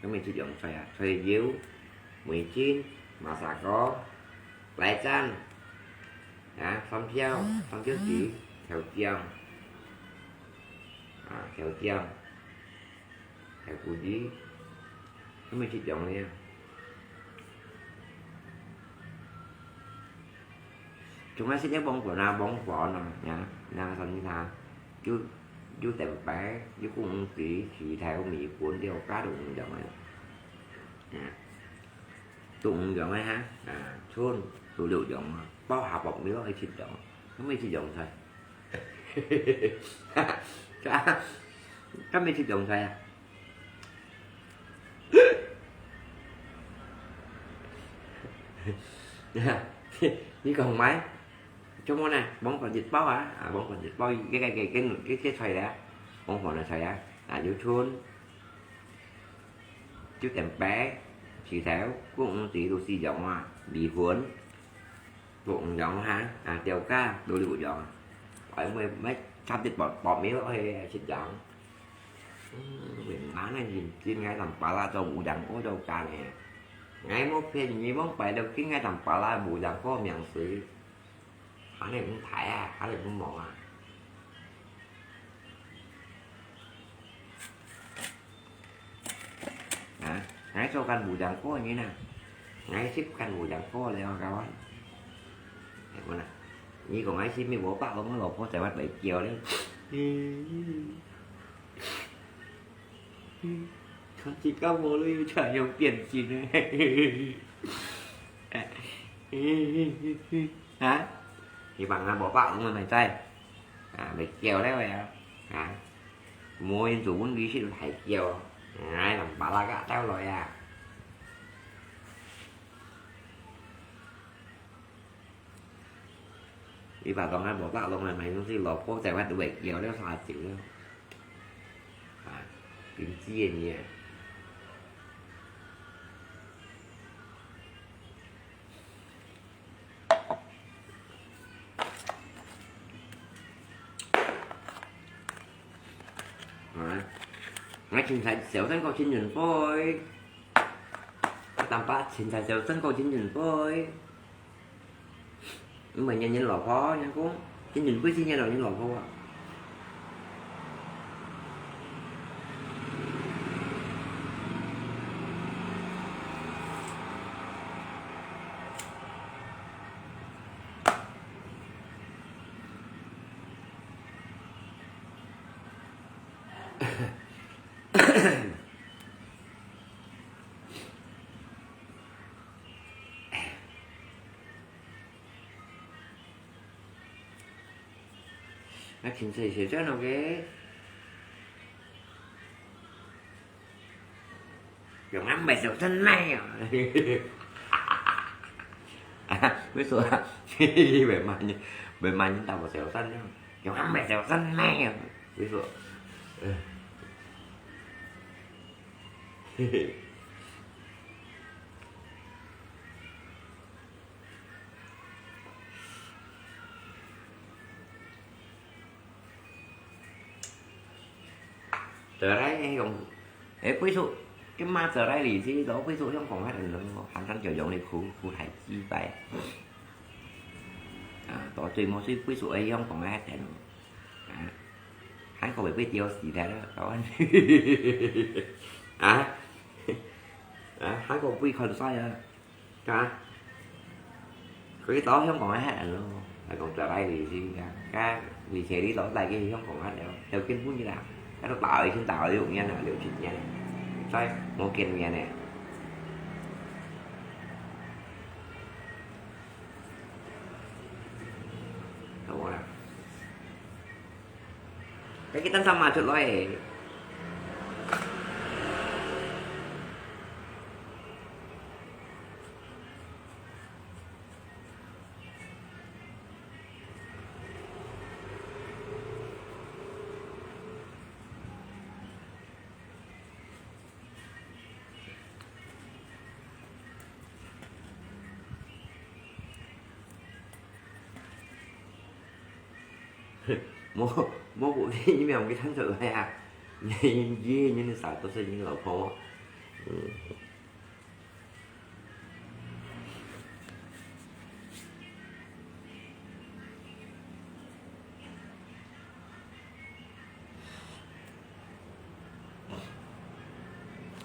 Cái mì sử dụng xoay à, xoay dưa mười chín mà xả con. Lại chanh. Hả? Xăm phiêu, xăm phiêu chỉ, theo chiang. À, theo chiang. Theo củ dí. Cái mì sử dụng này. Chúng ta sẽ nhớ bông của nó, bông của nó nhá. Nó là như thế. Chú, chú tèm bé, chú cũng tí chỉ theo mì cuốn theo cá đụng giống này. Nè. Tụ giống này ha. À, chôn, tụ lựu giống. Bao hạt bọc miếng hay thịt giống. Không biết thịt giống thôi. Các, các biết thịt giống thôi à? Nè, nè, còn mấy? Cho món này, bông còn dịch bao hả? À, bông còn dịch bao, cái, cái, cái, cái, cái, cái xoay đấy á. Bông còn là xoay á. À, dưa chuột. Chú tèm bé, xì thèo, cũng tí đồ xì dòng à, mì cuốn. Bông dòng hả? À, tiêu cá, đồ lựu dòng. Ở mười mấy trăm thịt bọt, bọt miếng thôi, xịt dòng. Ừm, mình bán này nhìn chín ngày tầm pá la cho bù dòng ố đâu cả nè. Ngày một phiên nhí bóng phải đâu chín ngày tầm pá la bù dòng có miệng xứ. Hả này cũng thái à, hả này cũng mỏng à. Hả? Ngài cho căn bù dòng có như nè. Ngài ship căn bù dòng có leo cao á. Để con nè. Như còn ngài ship mi bố bác ông lột có thể bắt bảy triệu đấy. Chỉ có mua lui cho dùng tiền gì nữa. Hả? Thì bằng là bỏ bạo người mày tay. À, mày kêu đấy mày à. Hả? Mua yên chủ muốn đi xịt thải kêu. Ai làm bà la gạ tao rồi à. 你爸當下無打攏來買東西，老婆在外都會叫了啥酒了。啊，冰激个呢。啊，𠊎凊彩小三个情人杯，啊，淡薄凊彩小三个情人杯。 毋係人人老婆，人講，真正不是人老人老婆啊。啊，凊彩小三个，用啊，毋係小三妹啊。啊，為啥？你會罵人，會罵人打我小三呢？用啊，毋係小三妹啊。為啥？呃。嘿嘿。 Cerai用，誒，歸屬，今嘛cerai離婚，到歸屬香港該等咯，還當就用你苦，苦大幾擺。啊，到最尾係歸屬愛香港該等咯。啊，還過會被丟死的了，台灣。啊？啊，還過被看衰啊。 啊，佢到香港个客人咯，來講，再來旅行啊，啊，而且你老大个香港啊，了，了，根本就啦，啊，都打已經打了六年了，六七年了，再無見面呢。好啊。 該佢等衫嘛出來。無，無，無，你毋係佢聽出來啊？你，你，你啥都係你老婆。嗯。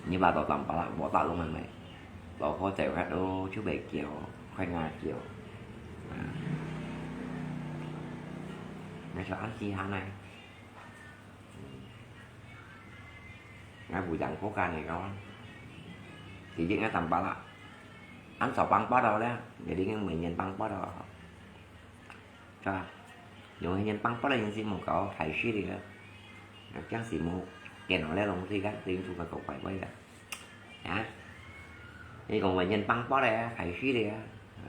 你爸都當巴拉，無打攏个咩？老婆走開都就袂叫，快點叫。啊。你說俺稀罕呢？ 𠊎無講過間个講，其實𠊎當巴拉，俺早幫巴拉了，你已經每年幫巴拉了，是吧？有一年幫巴拉人是無搞開始的，這樣是無電腦那東西个，等於說搞怪怪的。 啊？你講文人幫波咧，害死你啊！啊，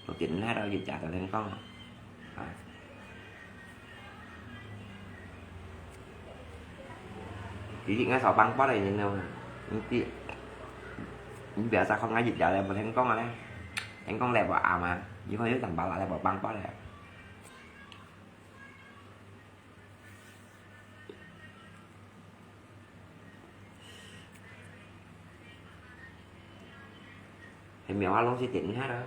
都點下到一家都聽講啊！啊！其實𠊎少幫波咧，你知道嗎？你知，你表示講𠊎一家咧無聽講啊咧，聽講咧無啱啊，你看有當巴拉咧無幫波咧。 係苗啊，攏係點下啦。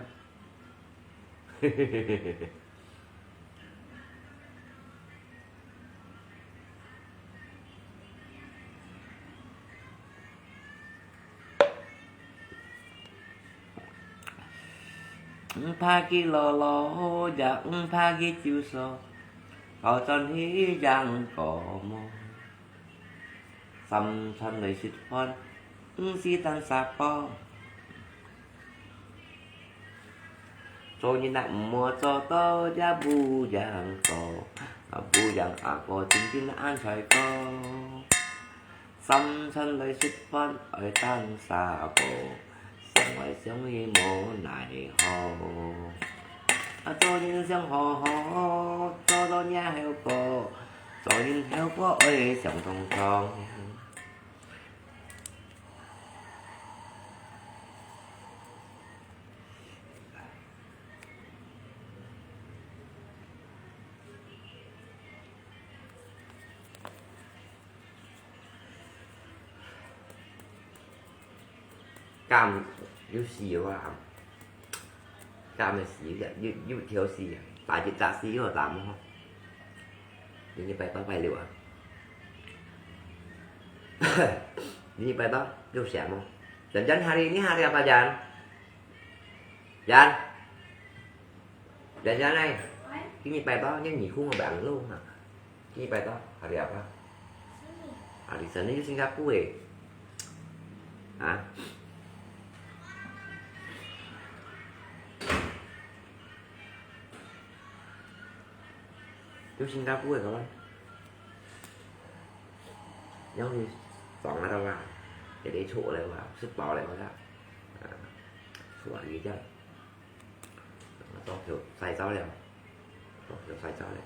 毋怕佢老老，也毋怕佢瘦瘦，好轉去樣个無。三餐來食飯，毋使擔沙包。做人啊，毋好做到也無樣个，啊，無樣阿哥真正恁衰過。 三餐來食飯愛擔沙包，想來想去無奈何。啊，做人想好好，做到若後果，做人後果愛想通通。 柑有四个啊，柑个四个，有，有條四个，擺一隻四个柑吼。你拜拜拜六啊？你拜拜六啥么？Jan, Jan, hari ini hari apa, Jan? Jan? Jan, Jan, eh. Ini拜拜，你你哭我白路嘛？ Ini pa ito, hari apa? Hari Senin, Singapura. Ha? Ito Singapura, kawan. Yang di, tong ada lah. Jadi, cuk leh lah, sepau leh lah. Ha. Suah lagi jan. 當票洗走了，當票洗走了。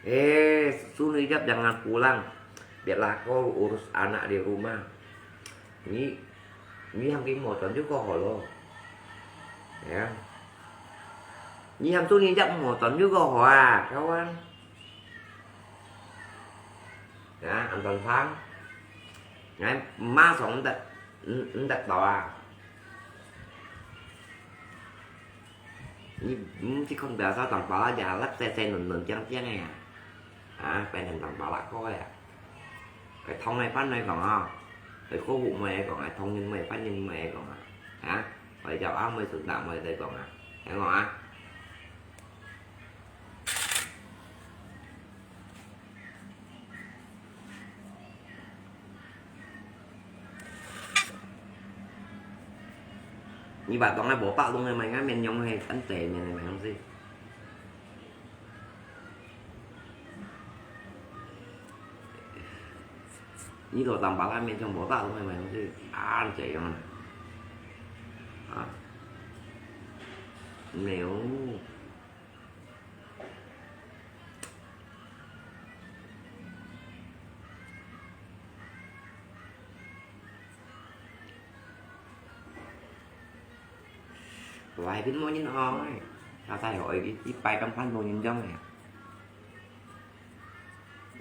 Eh, Sunuyap jangan pulang. Biarlah kau urus anak di rumah. Ni, ni hamkimmo tonju ko holo. Ya. Ni hamtu ni jak mo tonju ko hoa, kawan. Ya, anton phang. Ngai ma song ndak, ndak to a. Ni, mm, si kon biasa tong pala ja lap se se nun nun jang jang ya. Ha, pen hen tong pala ko ya. Cái thông này phát này còn ha. Cái khổ vụ mày còn, cái thông nhân mày phát nhân mày còn à. Ha? Phải chào áo mày sụt đạo mày đây còn à. Thấy không à? Ni bà tong ai bố pạ lung ai mày ngã miền nhông hay ăn tệ miền này mày không gì. Ni tổ tạm bảo ăn miền trong bố pạ lung ai mày không gì. Ăn tệ mà. À. Nếu Vài phút mô nhân oi. Sao thay hỏi cái, cái bài căm phán mô nhân dông này.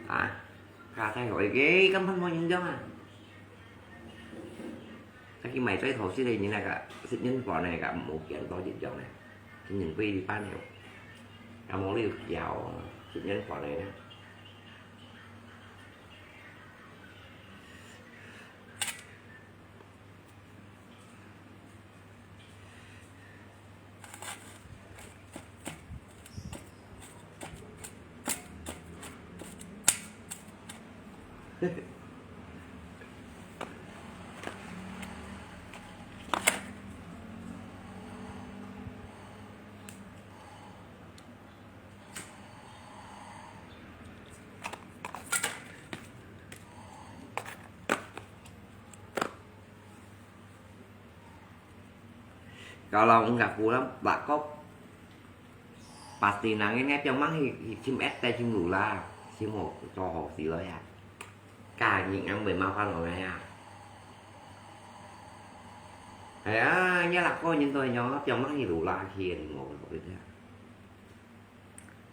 Hả? Sao thay hỏi cái căm phán mô nhân dông à? Các cái mày tới thổ xí đây như này cả, xích nhân vỏ này cả một kiện to chuyện dòng này. Cái nhìn quay đi phát này. Cả một liều kéo, xích nhân vỏ này nữa. Kalau enggak pulang, bakok. Pasti nangin ngai piang mang hi, hi chim et tai chim lu la, chim ho, cho ho si lo ya. Ka ning ang bai ma phan lo ya. Ai a, nya la ko nyin toi nyo, piang mang hi lu la kien mo lo ya.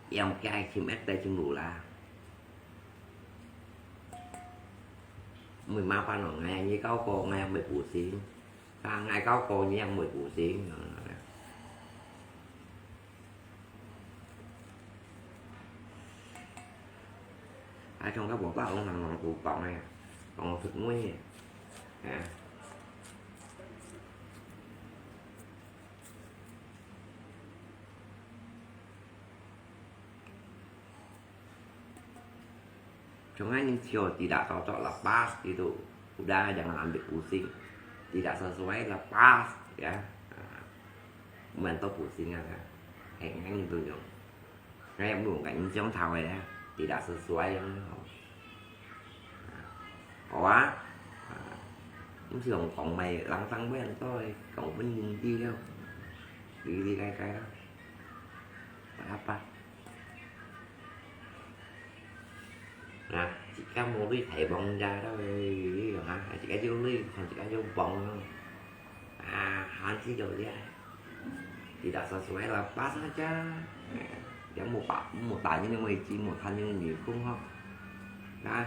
Yang kiai chim et tai chim lu la. Mười ma phan lo ngai, nyi kau ko ngai bai pu sing. Ka ngai kau ko nyi yang bai pu sing. Ai trong các bộ bác ông hàng lòng tù cộng này, cộng thực nguy. Ha. Chong ai ning sio tidak cocok lepas gitu. Udah, jangan ambil pusing. Tidak sesuai, lepas, ya. Nah, mantap pusing ya. Heng heng gitu dong. Kayak belum kan, ini yang tahu ya. tidak sesuai yang ho. Ua, mesti orang kong mai lang sang wen toi, kong pun hindi leo. Lili kai kai lah. Apa? Nah, jika mau lui thai bong ja lah, ha, jika jauh lui, jika jauh bong. 啊，還是有咧，tidak sesuai lepas saja。哎，也無把，無打人的位置，無看人的面孔吼。啊，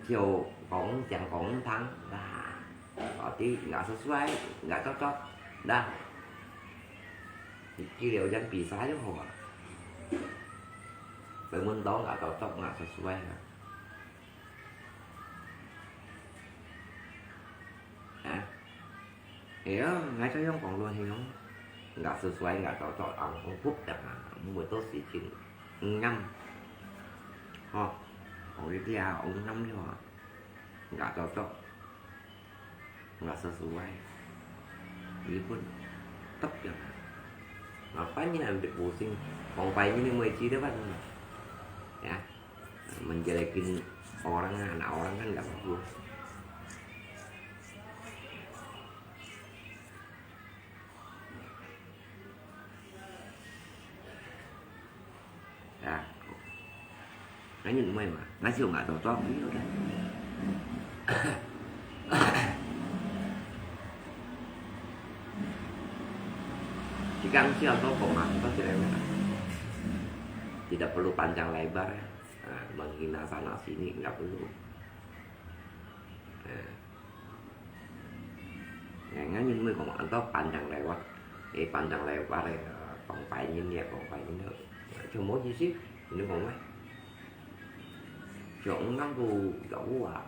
就講講講聽，啊，到底nggak sesuai，nggak cocok，啊，佢留人比賽就好啊。Belum tentu nggak cocok，nggak sesuai啊。 啊，哎呀，𠊎就用講論係用，nggak sesuai，nggak cocok，啊，hông phúc dah，每到時間，嗯，啱，吼，講一啲啊，嗯，啱了啊，nggak cocok，nggak sesuai，根本，tak ya。Ngapain你ambil pusing？講白你，你會記得吧？Ya。 Menjelekin orang, anak orang kan nggak bagus. Ya, nggak nyut mai mah, nggak sih nggak cocok, ya udah. Jika siap toko mah, pasti lewat. Tidak perlu panjang lebar ya. Ah, menghina sana sini nggak perlu. Ah. Ya, ngan ni mui kong anto panjang lewat. Eh, panjang lebar ya, kong painin ya, kong painin ya. Cuma di sini, ini kong mai. Cuma ngang tu, jauh ah.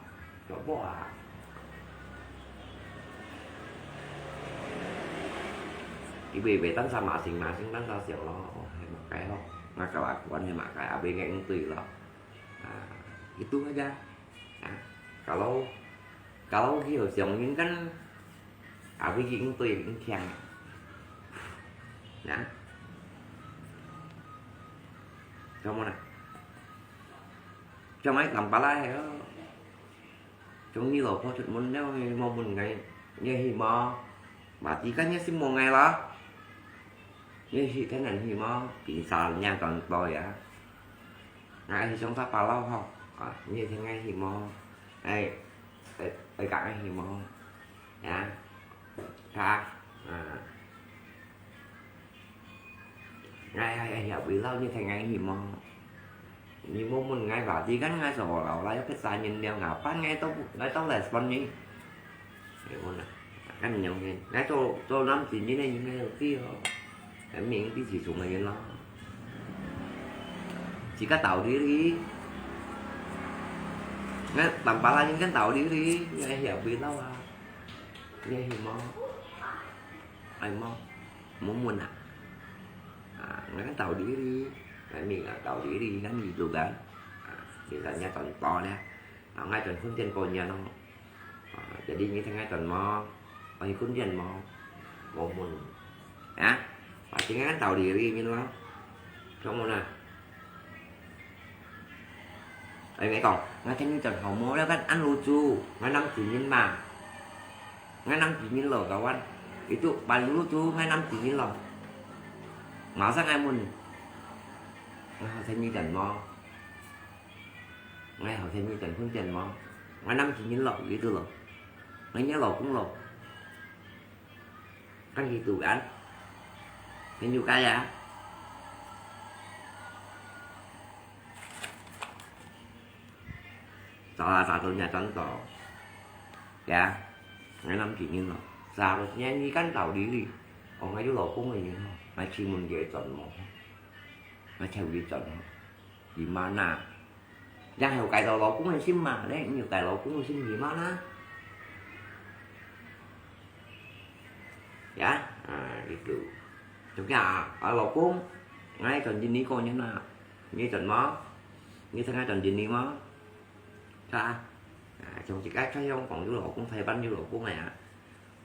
Coba ah. Ibu-ibu tan sa masing-masing tan sa siang lo, oh, hemat kai ho. Ngak kelakuan hemat kai, abe ngek ngtui lo. Ah, itu aja. Ah, kalau, kalau kiyo siang yin kan, abe ki ngtui ngkiang. Nah. Kamu nah. Cuma ai tampalai ho. Chúng như lộc phó chuột muốn nếu như mong muốn ngày, như hì mò. Mà tí cách nhất xin mong ngày lo. Như hì thế này hì mò, bí sao nha còn tôi á. Ngài hì sống sắp bao lâu không? À, như thế ngày hì mò. Ê, ê, ê, cả ngày hì mò. Hả? Hả? À. Ngai ai ai hiap wi lau ni thai ngai him o. Ni mo mun ngai ba ti kan ngai so lau lai phet sa nyin liao nga pan ngai to ngai to respond ni. Ngai mo na. Kan nyong hin. Ngai to to nam sin ni ngai ngai ti ho. Ngai ming ti si sung ngai lo. Chỉ có tàu đi đi. Ngai tam pa la ngai kan tàu đi đi. Ngai hiap wi lau a. Ngai him o. Ai mo. Mo mun a. À, ngăn tàu đi đi. Ngăn mình à, tàu đi đi, ngăn gì tụ gan. À, thì là nhà tuần to nè. À, ngay tuần phun tiền cô nhà nó. À, jadi như thế ngay tuần mò. Ôi, phun tiền mò. Mo mun. Hả? À, thì ngăn tàu đi đi, mình lo. Không muốn à. Ê, ngai kong, ngai thai nyi chon hau mo liao kan an lu chu, ngai năm chín nghìn mà. Ngai năm chín nghìn lo kawan. Itu paling lu chu, ngai năm chín nghìn lo. Ngau sa ngai mun. Ngai hau thai nyi chon mo. Ngai hau thai nyi chon phun chon mo. Ngai năm chín nghìn lo, itu lo. Ngai nhớ lo cũng lo. Kan gitu kan? Kan juga ya. Salah satunya contoh. Ya. Ngai năm chín nghìn lo. Seharusnya ini kan tàu đi đi. Ôi, ngai chú lo cũng là như thế. Ngai chỉ muốn dễ chọn một. Ngai theo dễ chọn một. Di mana? Yang heo kai tau lo cũng là sim mà đấy, nhiều kai lo cũng là sim di mana? Ya, à, gitu. Chúng ta, ở lo cũng, ngay chọn di ni cô như na, như chọn mo, như thế ngay chọn di ni mo. Sa, à, chúng chỉ cách thấy không, còn chú lo cũng thay bắn chú lo cũng này à.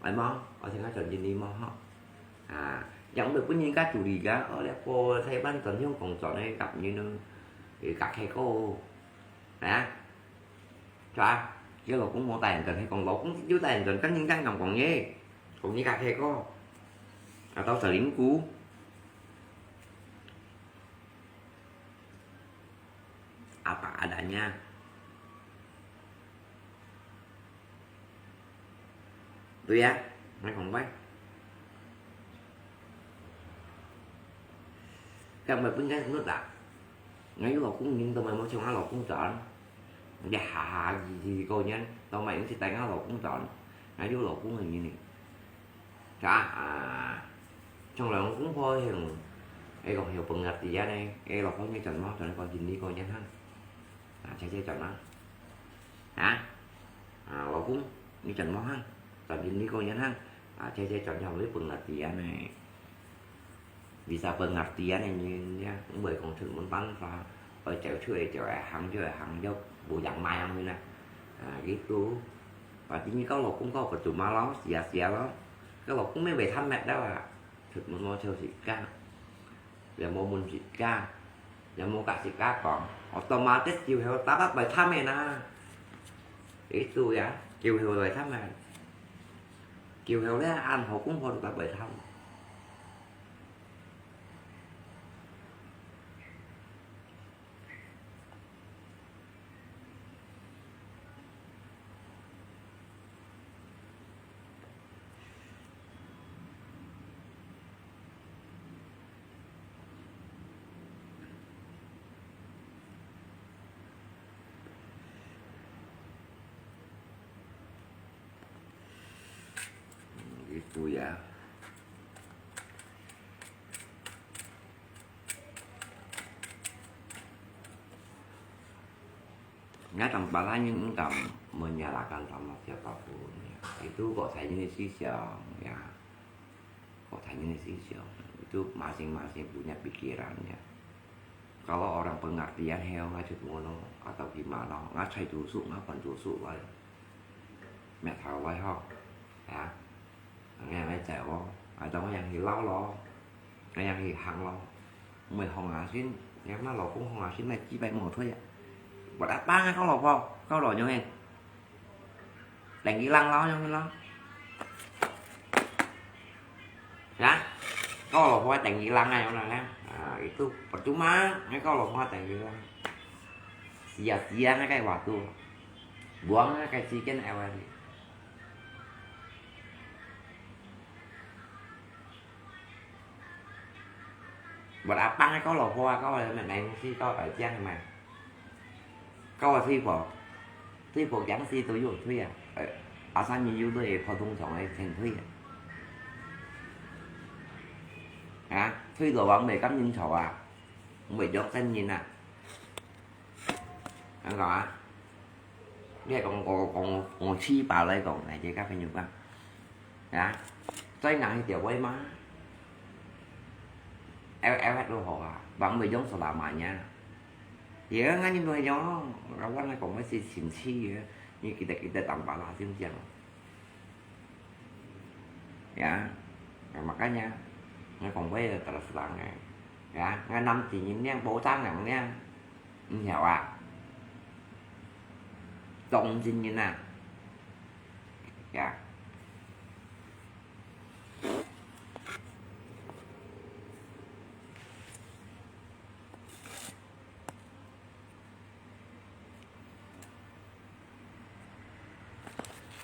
Ai mo, ở thế ngay chọn di ni mo ho. À, yang được pun nhìn các chủ đi cả, ở đây cô thay bắn chọn không còn chọn này gặp như nó. 佢隔開个，啊，係啊，佢老公無打人轉，係講老公有打人轉，跟人家講講嘢，講你隔開个，啊，到時鄰居，阿爸阿蘭呀。 對啊，𠊎講喂，該毋係分人㧒啊！𠊎有老公人都毋係無像𠊎老公轉，你下下二二個人都毋係用去帶𠊎老公轉，𠊎有老公个人呢。係啊，啊，像兩公婆係，係講有朋友仔呢，係老公人轉嘛，轉個二二個人哈，啊，姐姐轉嘛。 啊，啊，老公，你轉無行，轉去你个人行，啊，姐姐轉去你分𠊎知恁呢。Bisa分𠊎知恁呢，你呀，毋會講出門辦法，愛走出去就會行，就會行，就無樣賣樣去啦。啊，gitu。Berarti你个老公个percuma咯，sia-sia咯。个老公乜會貪乜了啊，出門無就自家。 也無問自家，也無甲自家講，otomatis久後大把來探个啦。Itu ya，久後來探个。久後咧，恁好功課都甲來探。 Gitu ya. Nggak tampalanya engkau menyalahkan sama siapapun, ya. Itu kok saya ini sih, ya. Kok saya ini sih, ya. Itu masing-masing punya pikirannya. Kalau orang pengertian, heo, ngajut ngono, atau gimana, ngajai tusuk, ngapan tusuk, wal. Mek thảo wai ho, ya. Nghe ngai chảy wo, ai tao ngai yang hi lao lo, ngai yang hi hang lo. Mười hong á xin, nghe má lo cũng hong á xin, mày chỉ bảy mùa thôi ạ. Bật áp bang, không lo po, không lo nhung hen. Đánh kỹ lăng lo, nhung hen lo. Ya, không lo po đánh kỹ lăng này, nhung này nè. À, itu percuma, nghe không lo po đánh kỹ lăng. Sia-sia ngai cái waktu. Buang ngai cái chi kén awal. Bật áp bang, có lò hoa, có là mẹ này, khi có ở chăng mà. Có là thuê bộ. Thuê bộ chẳng si tôiอยู่thuê à. Ở, ở sao nhìn YouTube thì phổ thông sống ấy thành thuê à. Hả? Thuê đồ bằng mày cắm nhìn sổ à. Mày dọc xanh nhìn à. Ăn gọi à. 你係講我，講我，我氣爆來講，來，這個朋友講，啊，最硬一條尾嘛，L L都好啊，bang會用selamanya。也，俺人都用，我，我來講，我是生氣个，你記得，記得，當巴拉就這樣。 Ya, makanya, ngai kong wei terus terang ngai. Ya, ngai nam jin yin niang, bau chang nang niang. Ngiau a. Dong jin yin a. Ya.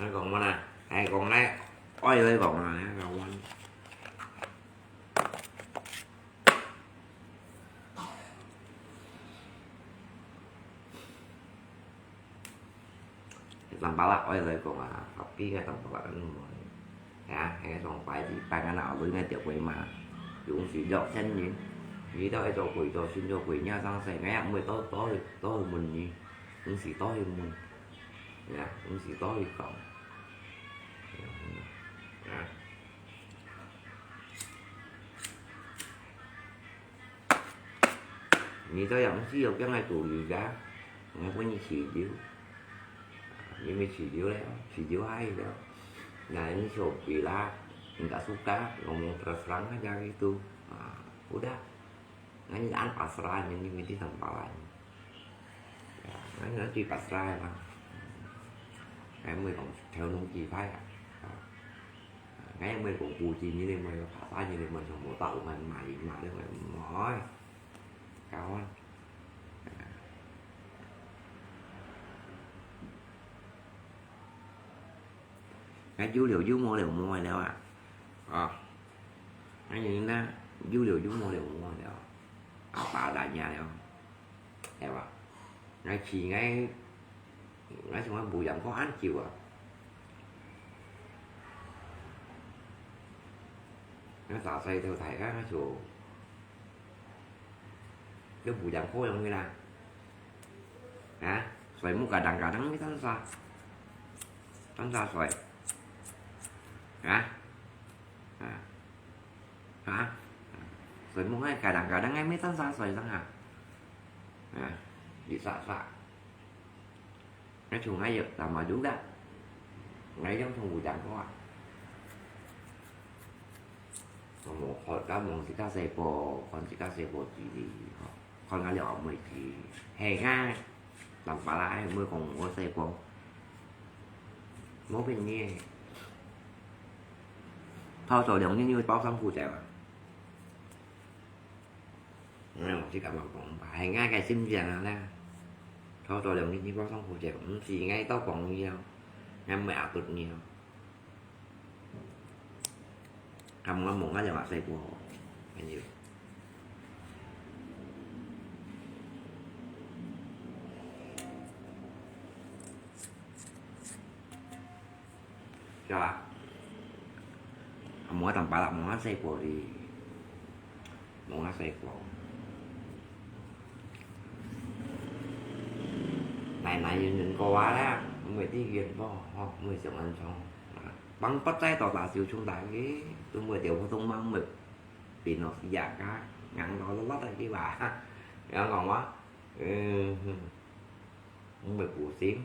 Ai kong mana? Ai kong nai, oi oi kong mana? Kawan. Tang palak oi oi kong a, tapi ngai tang palak anu mo. Ya, ngai song pai di pai ngai na lui ngai tiap pai ma. Yung si jok sen yin. Yi tao ai to kui to sin to kui nya sang sai ngai mui to to to mun ni. Yung si to mun. Ya, yung si to kong. Ya. Ngi tao yang si yok yang ai tu yu ja. Ngai pun ni si diu. Ni mi si diu le, si diu hai le. Nah, ini si hobi lah. Nggak suka, ngomong terus terang aja gitu. Nah, udah. Ngai ni an pasrah, ni mi di tempat lain. 𠊎，𠊎最巴沙个嘛。𠊎毋會講頭腦幾歹啊。啊，𠊎毋會講古今，你毋會講巴沙，你毋會全部到我們罵一罵，你毋會。搞啊。𠊎有了有無了無了啊。哦。𠊎人呢，有了有無了無了。阿爸大家了。 係吧？𠊎去𠊎，𠊎從來無養過恁久啊。𠊎打細到大个，𠊎就，就無養過樣个啦。啊，睡目嘎當嘎當，你當啥？當啥睡？啊？啊？啊？睡目𠊎嘎當嘎當，𠊎乜當啥睡當啊？啊？你啥啥？ 該從𠊎有，但嘛有个，𠊎有從無養過啊。我無看，該望自家細胞，看自家細胞子哩，吼，看𠊎了後尾子，係啊，但巴拉，毋會講𠊎細胞，無變个。泡到兩年又包上褲仔啊。 嗯，𠊎就感覺講，係𠊎个心情啊啦。頭到兩日你講上好食，毋係𠊎到講你哦，𠊎毋會阿肚你哦。含𠊎望𠊎就話細個，朋友。係吧？無當巴拉，無細個哩，無細個。奶奶人人過啊啦，毋會知遠啵，吼，毋會想恁長。幫不在到大小衝大个，都毋會掉普通嘛，毋會變到死啊，硬到落落个，對吧？你講講嘛，嗯，毋會不行。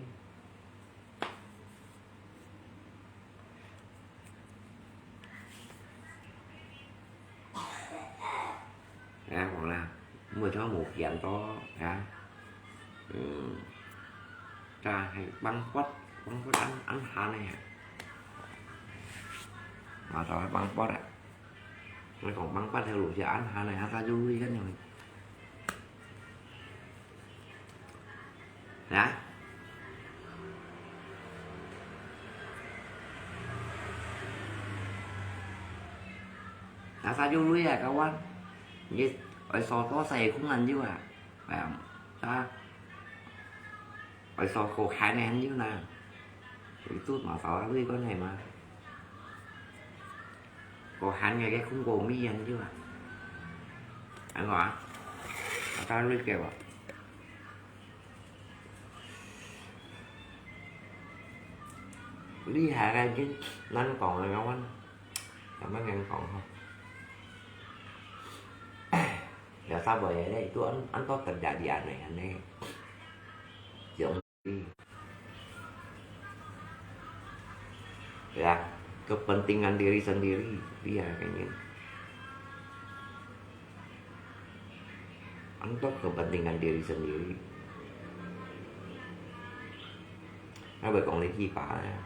啊，講啦，毋會講無見到啊。嗯，就係幫骨，幫骨恁，恁下呢。嘛就係幫骨啊。𠊎講幫骨條路就恁下呢，下下就會个呢。 啊？那啥有鐳啊，kawan？你愛掃多少空間有啊？哎呀，啥？愛掃過海呢有呢？你做嘛掃啊，鐳个呢嘛？過海个个空過米啊有啊？安个啊？啊，他鐳个哇？ 厲害个，真難講个，𠊎講，有麼个難講吼？有啥會个咧？都恁，恁多特別个恁呢，恁呢。像，嗯。對啊，kepentingan diri sendiri，厲害个人。 Untuk kepentingan diri sendiri. Apa kong lagi pa ya?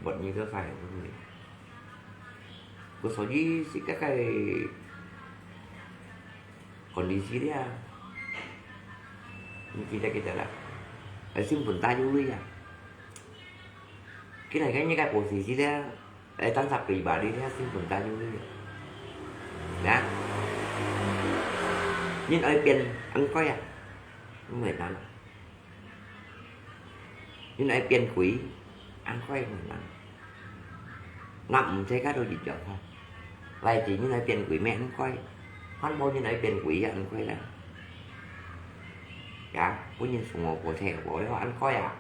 Buat ni tu saya pun ni. Ku soji si kakai kondisi dia. Ni kita kita lah. Asin pun tahu ya. Kita kan ni kai posisi dia. Ê, tánh thật pribadi dia simple ta như vậy. Nè. Nhìn ai piên ăn coi à? Không phải nắng. Nhìn ai piên quỷ ăn coi không phải nắng. Ngắm thấy cái đồ gì chẳng không? Vậy thì nhìn ai piên quỷ mẹ ăn coi. Hẳn bao nhìn ai piên quỷ ăn coi là. Cả, có nhìn xuống ngõ của thẻ của đấy ăn coi à?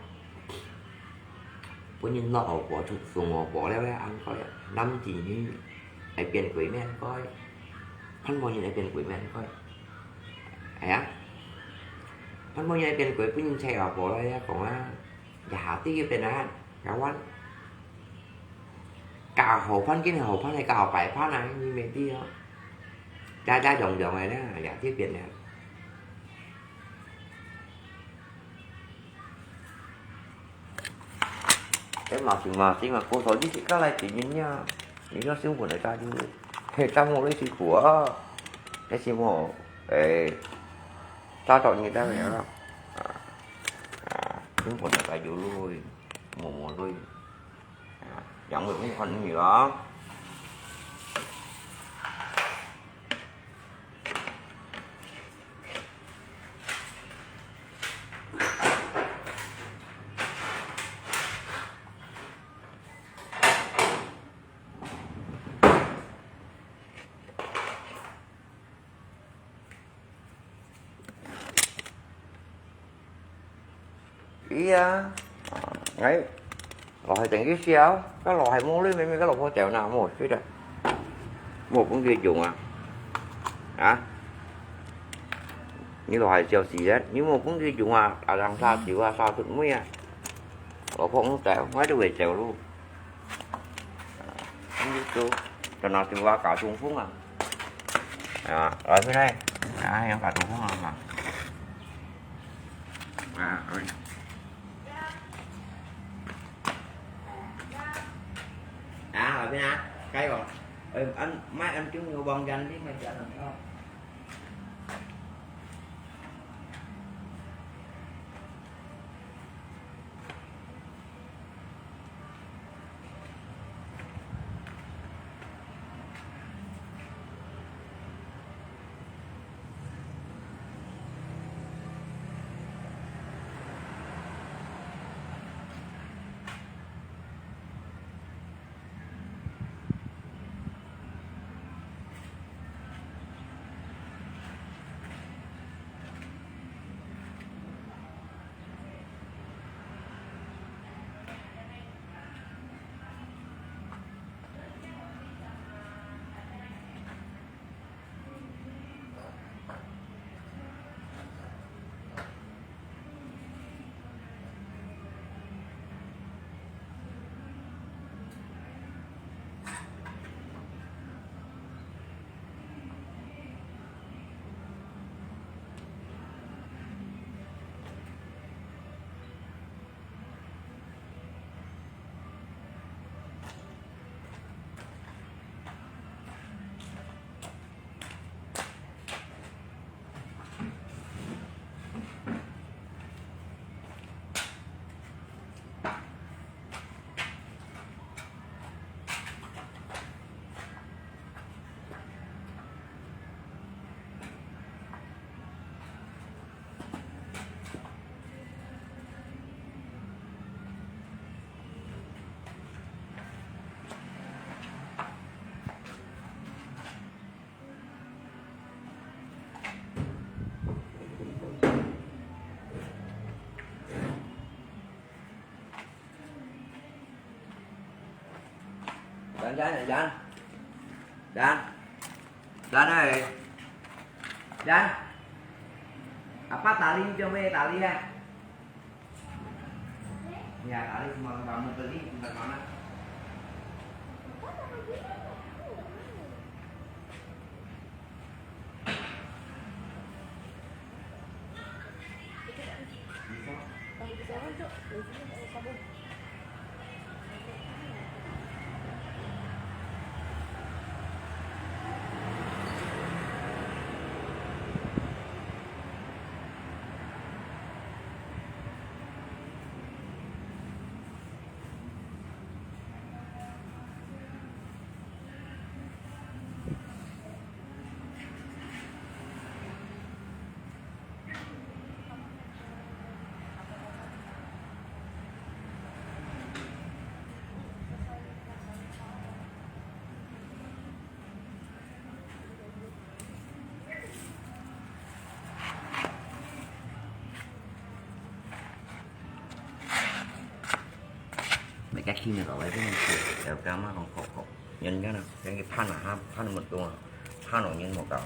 分人落後步，從，從後步了，了，恁樣个，男子女愛變鬼面該，看無人愛變鬼面該。哎呀，看無人愛變鬼，分人車後步了，了，講啊，也下底要變啊，搞完。搞好番，今日好番，係搞敗番啊，你毋知哦。家家種種个呢，也去變了。哎，嘛是嘛，是嘛，過頭你自家來經營呀，你要辛苦來加油，嘿，打無你辛苦啊，這是無，哎，打到你單位啊，啊，啊，辛苦來加油咯，無無咯，啊，養我們看你啦。係啊，哎，老係等佢笑，該老係無你明明該老婆走呢，無去的，無工具用啊，啊，你老係笑死人，你無工具用啊，打上沙酒啊，沙出妹啊，老婆唔走，我都會走路。 啊，你就，就拿電話搞中風啊。啊，來，回來。啊，用搞中風啊嘛。啊，好。啊，後邊啊，加油。呃，按，莫按中油網站，你莫按哦。 Dan, Dan, Dan. Dan. Dan ơi. Dan. Apa tali, cuma tali ya? Ya, tali semua kamu beli di mana? Mẹ cái khi này có cái cái cái cái mà không khổ khổ. Nhân cái nào, cái cái phan là ha, phan một tua, phan nó nhân một cái.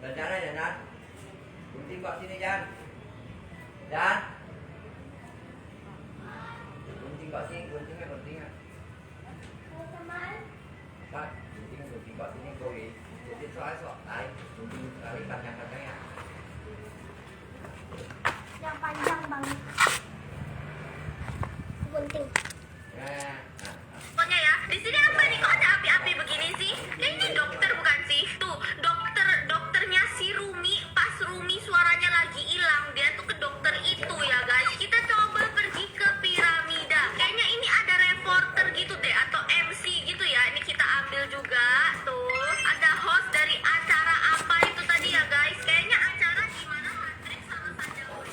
Jangan, jangan. Gunting kok sini, Jan. Jan. Gunting kok sini, guntingnya, guntingnya. Kat, gunting, gunting kok sini, kau ni. Gunting soal sok, tai. Gunting kali panjang-panjangnya. Yang panjang, Bang. Gunting. Pokoknya ya, di sini apa nih? Kok ada api-api begini sih? Ini dokter bukan sih? Tuh, dokter, dokternya si Rumi, pas Rumi suaranya lagi hilang, dia tuh ke dokter itu ya guys. Kita coba pergi ke piramida. Kayaknya ini ada reporter gitu deh, atau M C gitu ya. Ini kita ambil juga, tuh. Ada host dari acara apa itu tadi ya guys? Kayaknya acara di mana Patrick sama Sanja.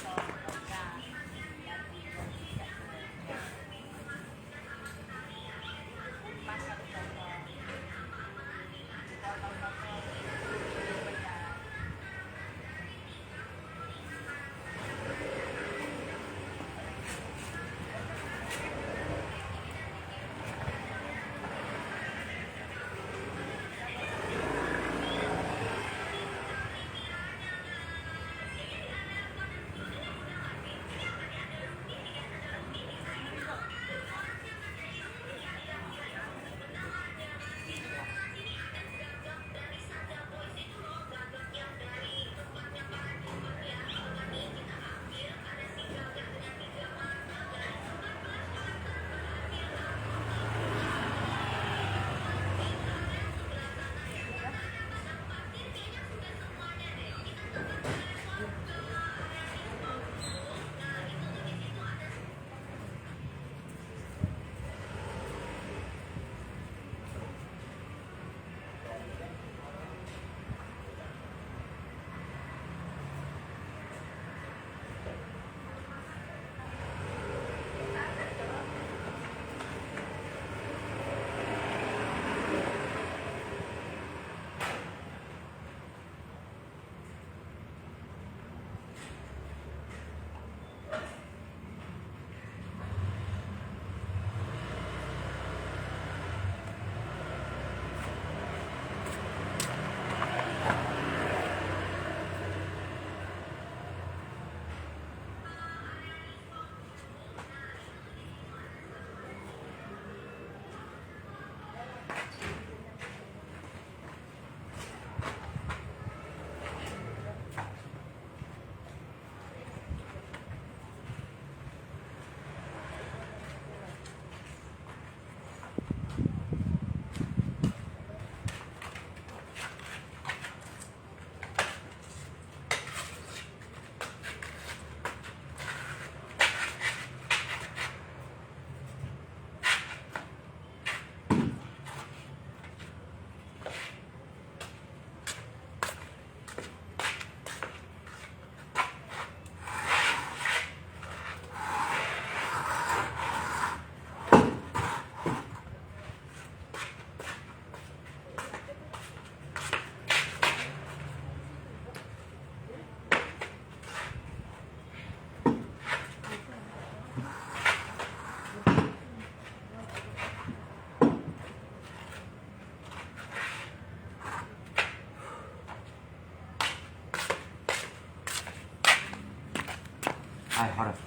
Ay, harap.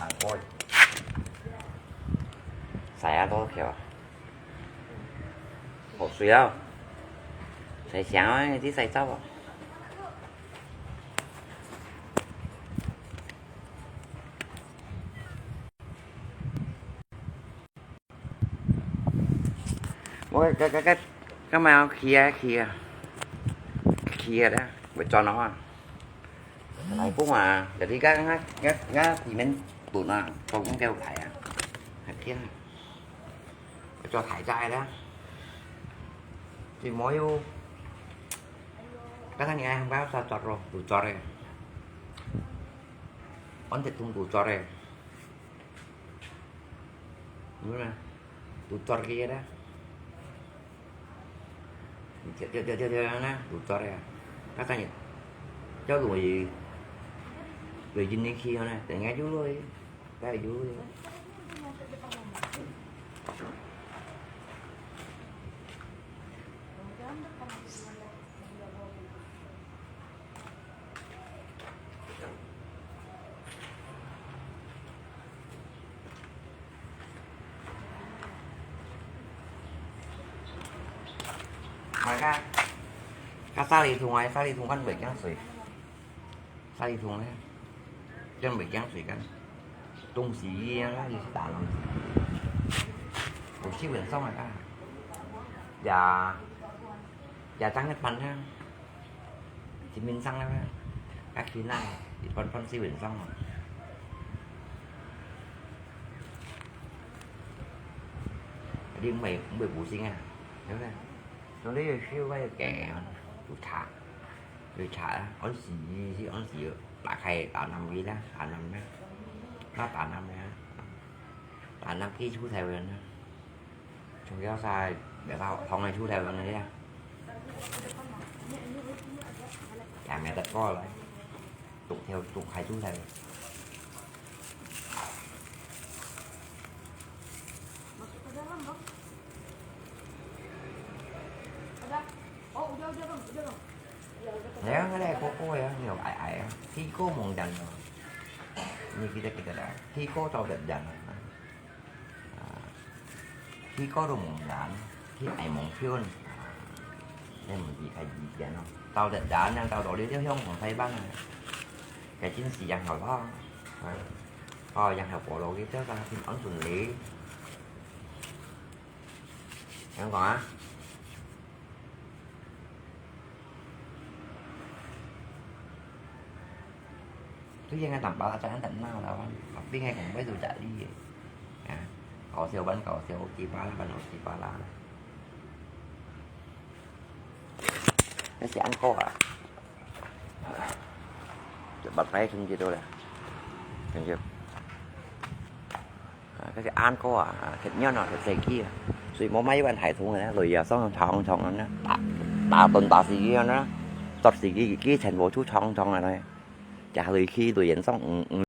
Ang boy. Saya to kaya. 好水啊！洗淨啊，你洗走啊！我个个个个，今日要去啊去啊，去啊啦，會轉咯啊！來講啊，就你个我我我裡面蹲啊，做工叫來啊，係天啊！ 做大隻个啦。就無有，剛剛你還不要說做咯，有做个，安得通有做个，有啦，有做个啦。就就就就就啦，有做个，剛剛你，叫落去，落去你去呢，等下就落去。 Tayo. 啊，个，个沙梨桶啊，沙梨桶看袂驚水，沙梨桶呢，真袂驚水个，東西一樣啊，你是打冷水，我基本上啊，呀，呀，當个飯啊，基本上啊，个去那，一般般基本上啊，你毋會毋會不行啊，對不對？ 所以燒該个，煮茶，煮茶啊，按時係按時，打開打南位啦，打南啦，那打南啦，打南去出台灣啦，從要晒，別到同个出台灣个呀，也沒得過了，獨條獨開出台灣。 哎呀，該个哥哥呀，你有矮矮啊，屁股蒙人哦。你記得記得啦，屁股照得人啊。啊，屁股都蒙人，去矮蒙圈。你毋係太意見哦，照得人啊，照道理就向往台灣啊。該真係樣好咯，啊，哦，樣好過落去，就係平安順利。 聽講啊？最近个淡薄仔，真係鬧到啊！邊个講要做食哩个？啊，搞笑還搞笑，烏七八啦還烏七八啦。該係恁个啊？就白白成績到了，成績。 啊，該係恁个啊，啊，忒軟啊，忒細支啊，所以無買一碗大桶个，類啊，上長長个呢，打，打斷打死佢个呢，剁死佢，佢全部就長長个呢，食落去類型上，嗯，嗯。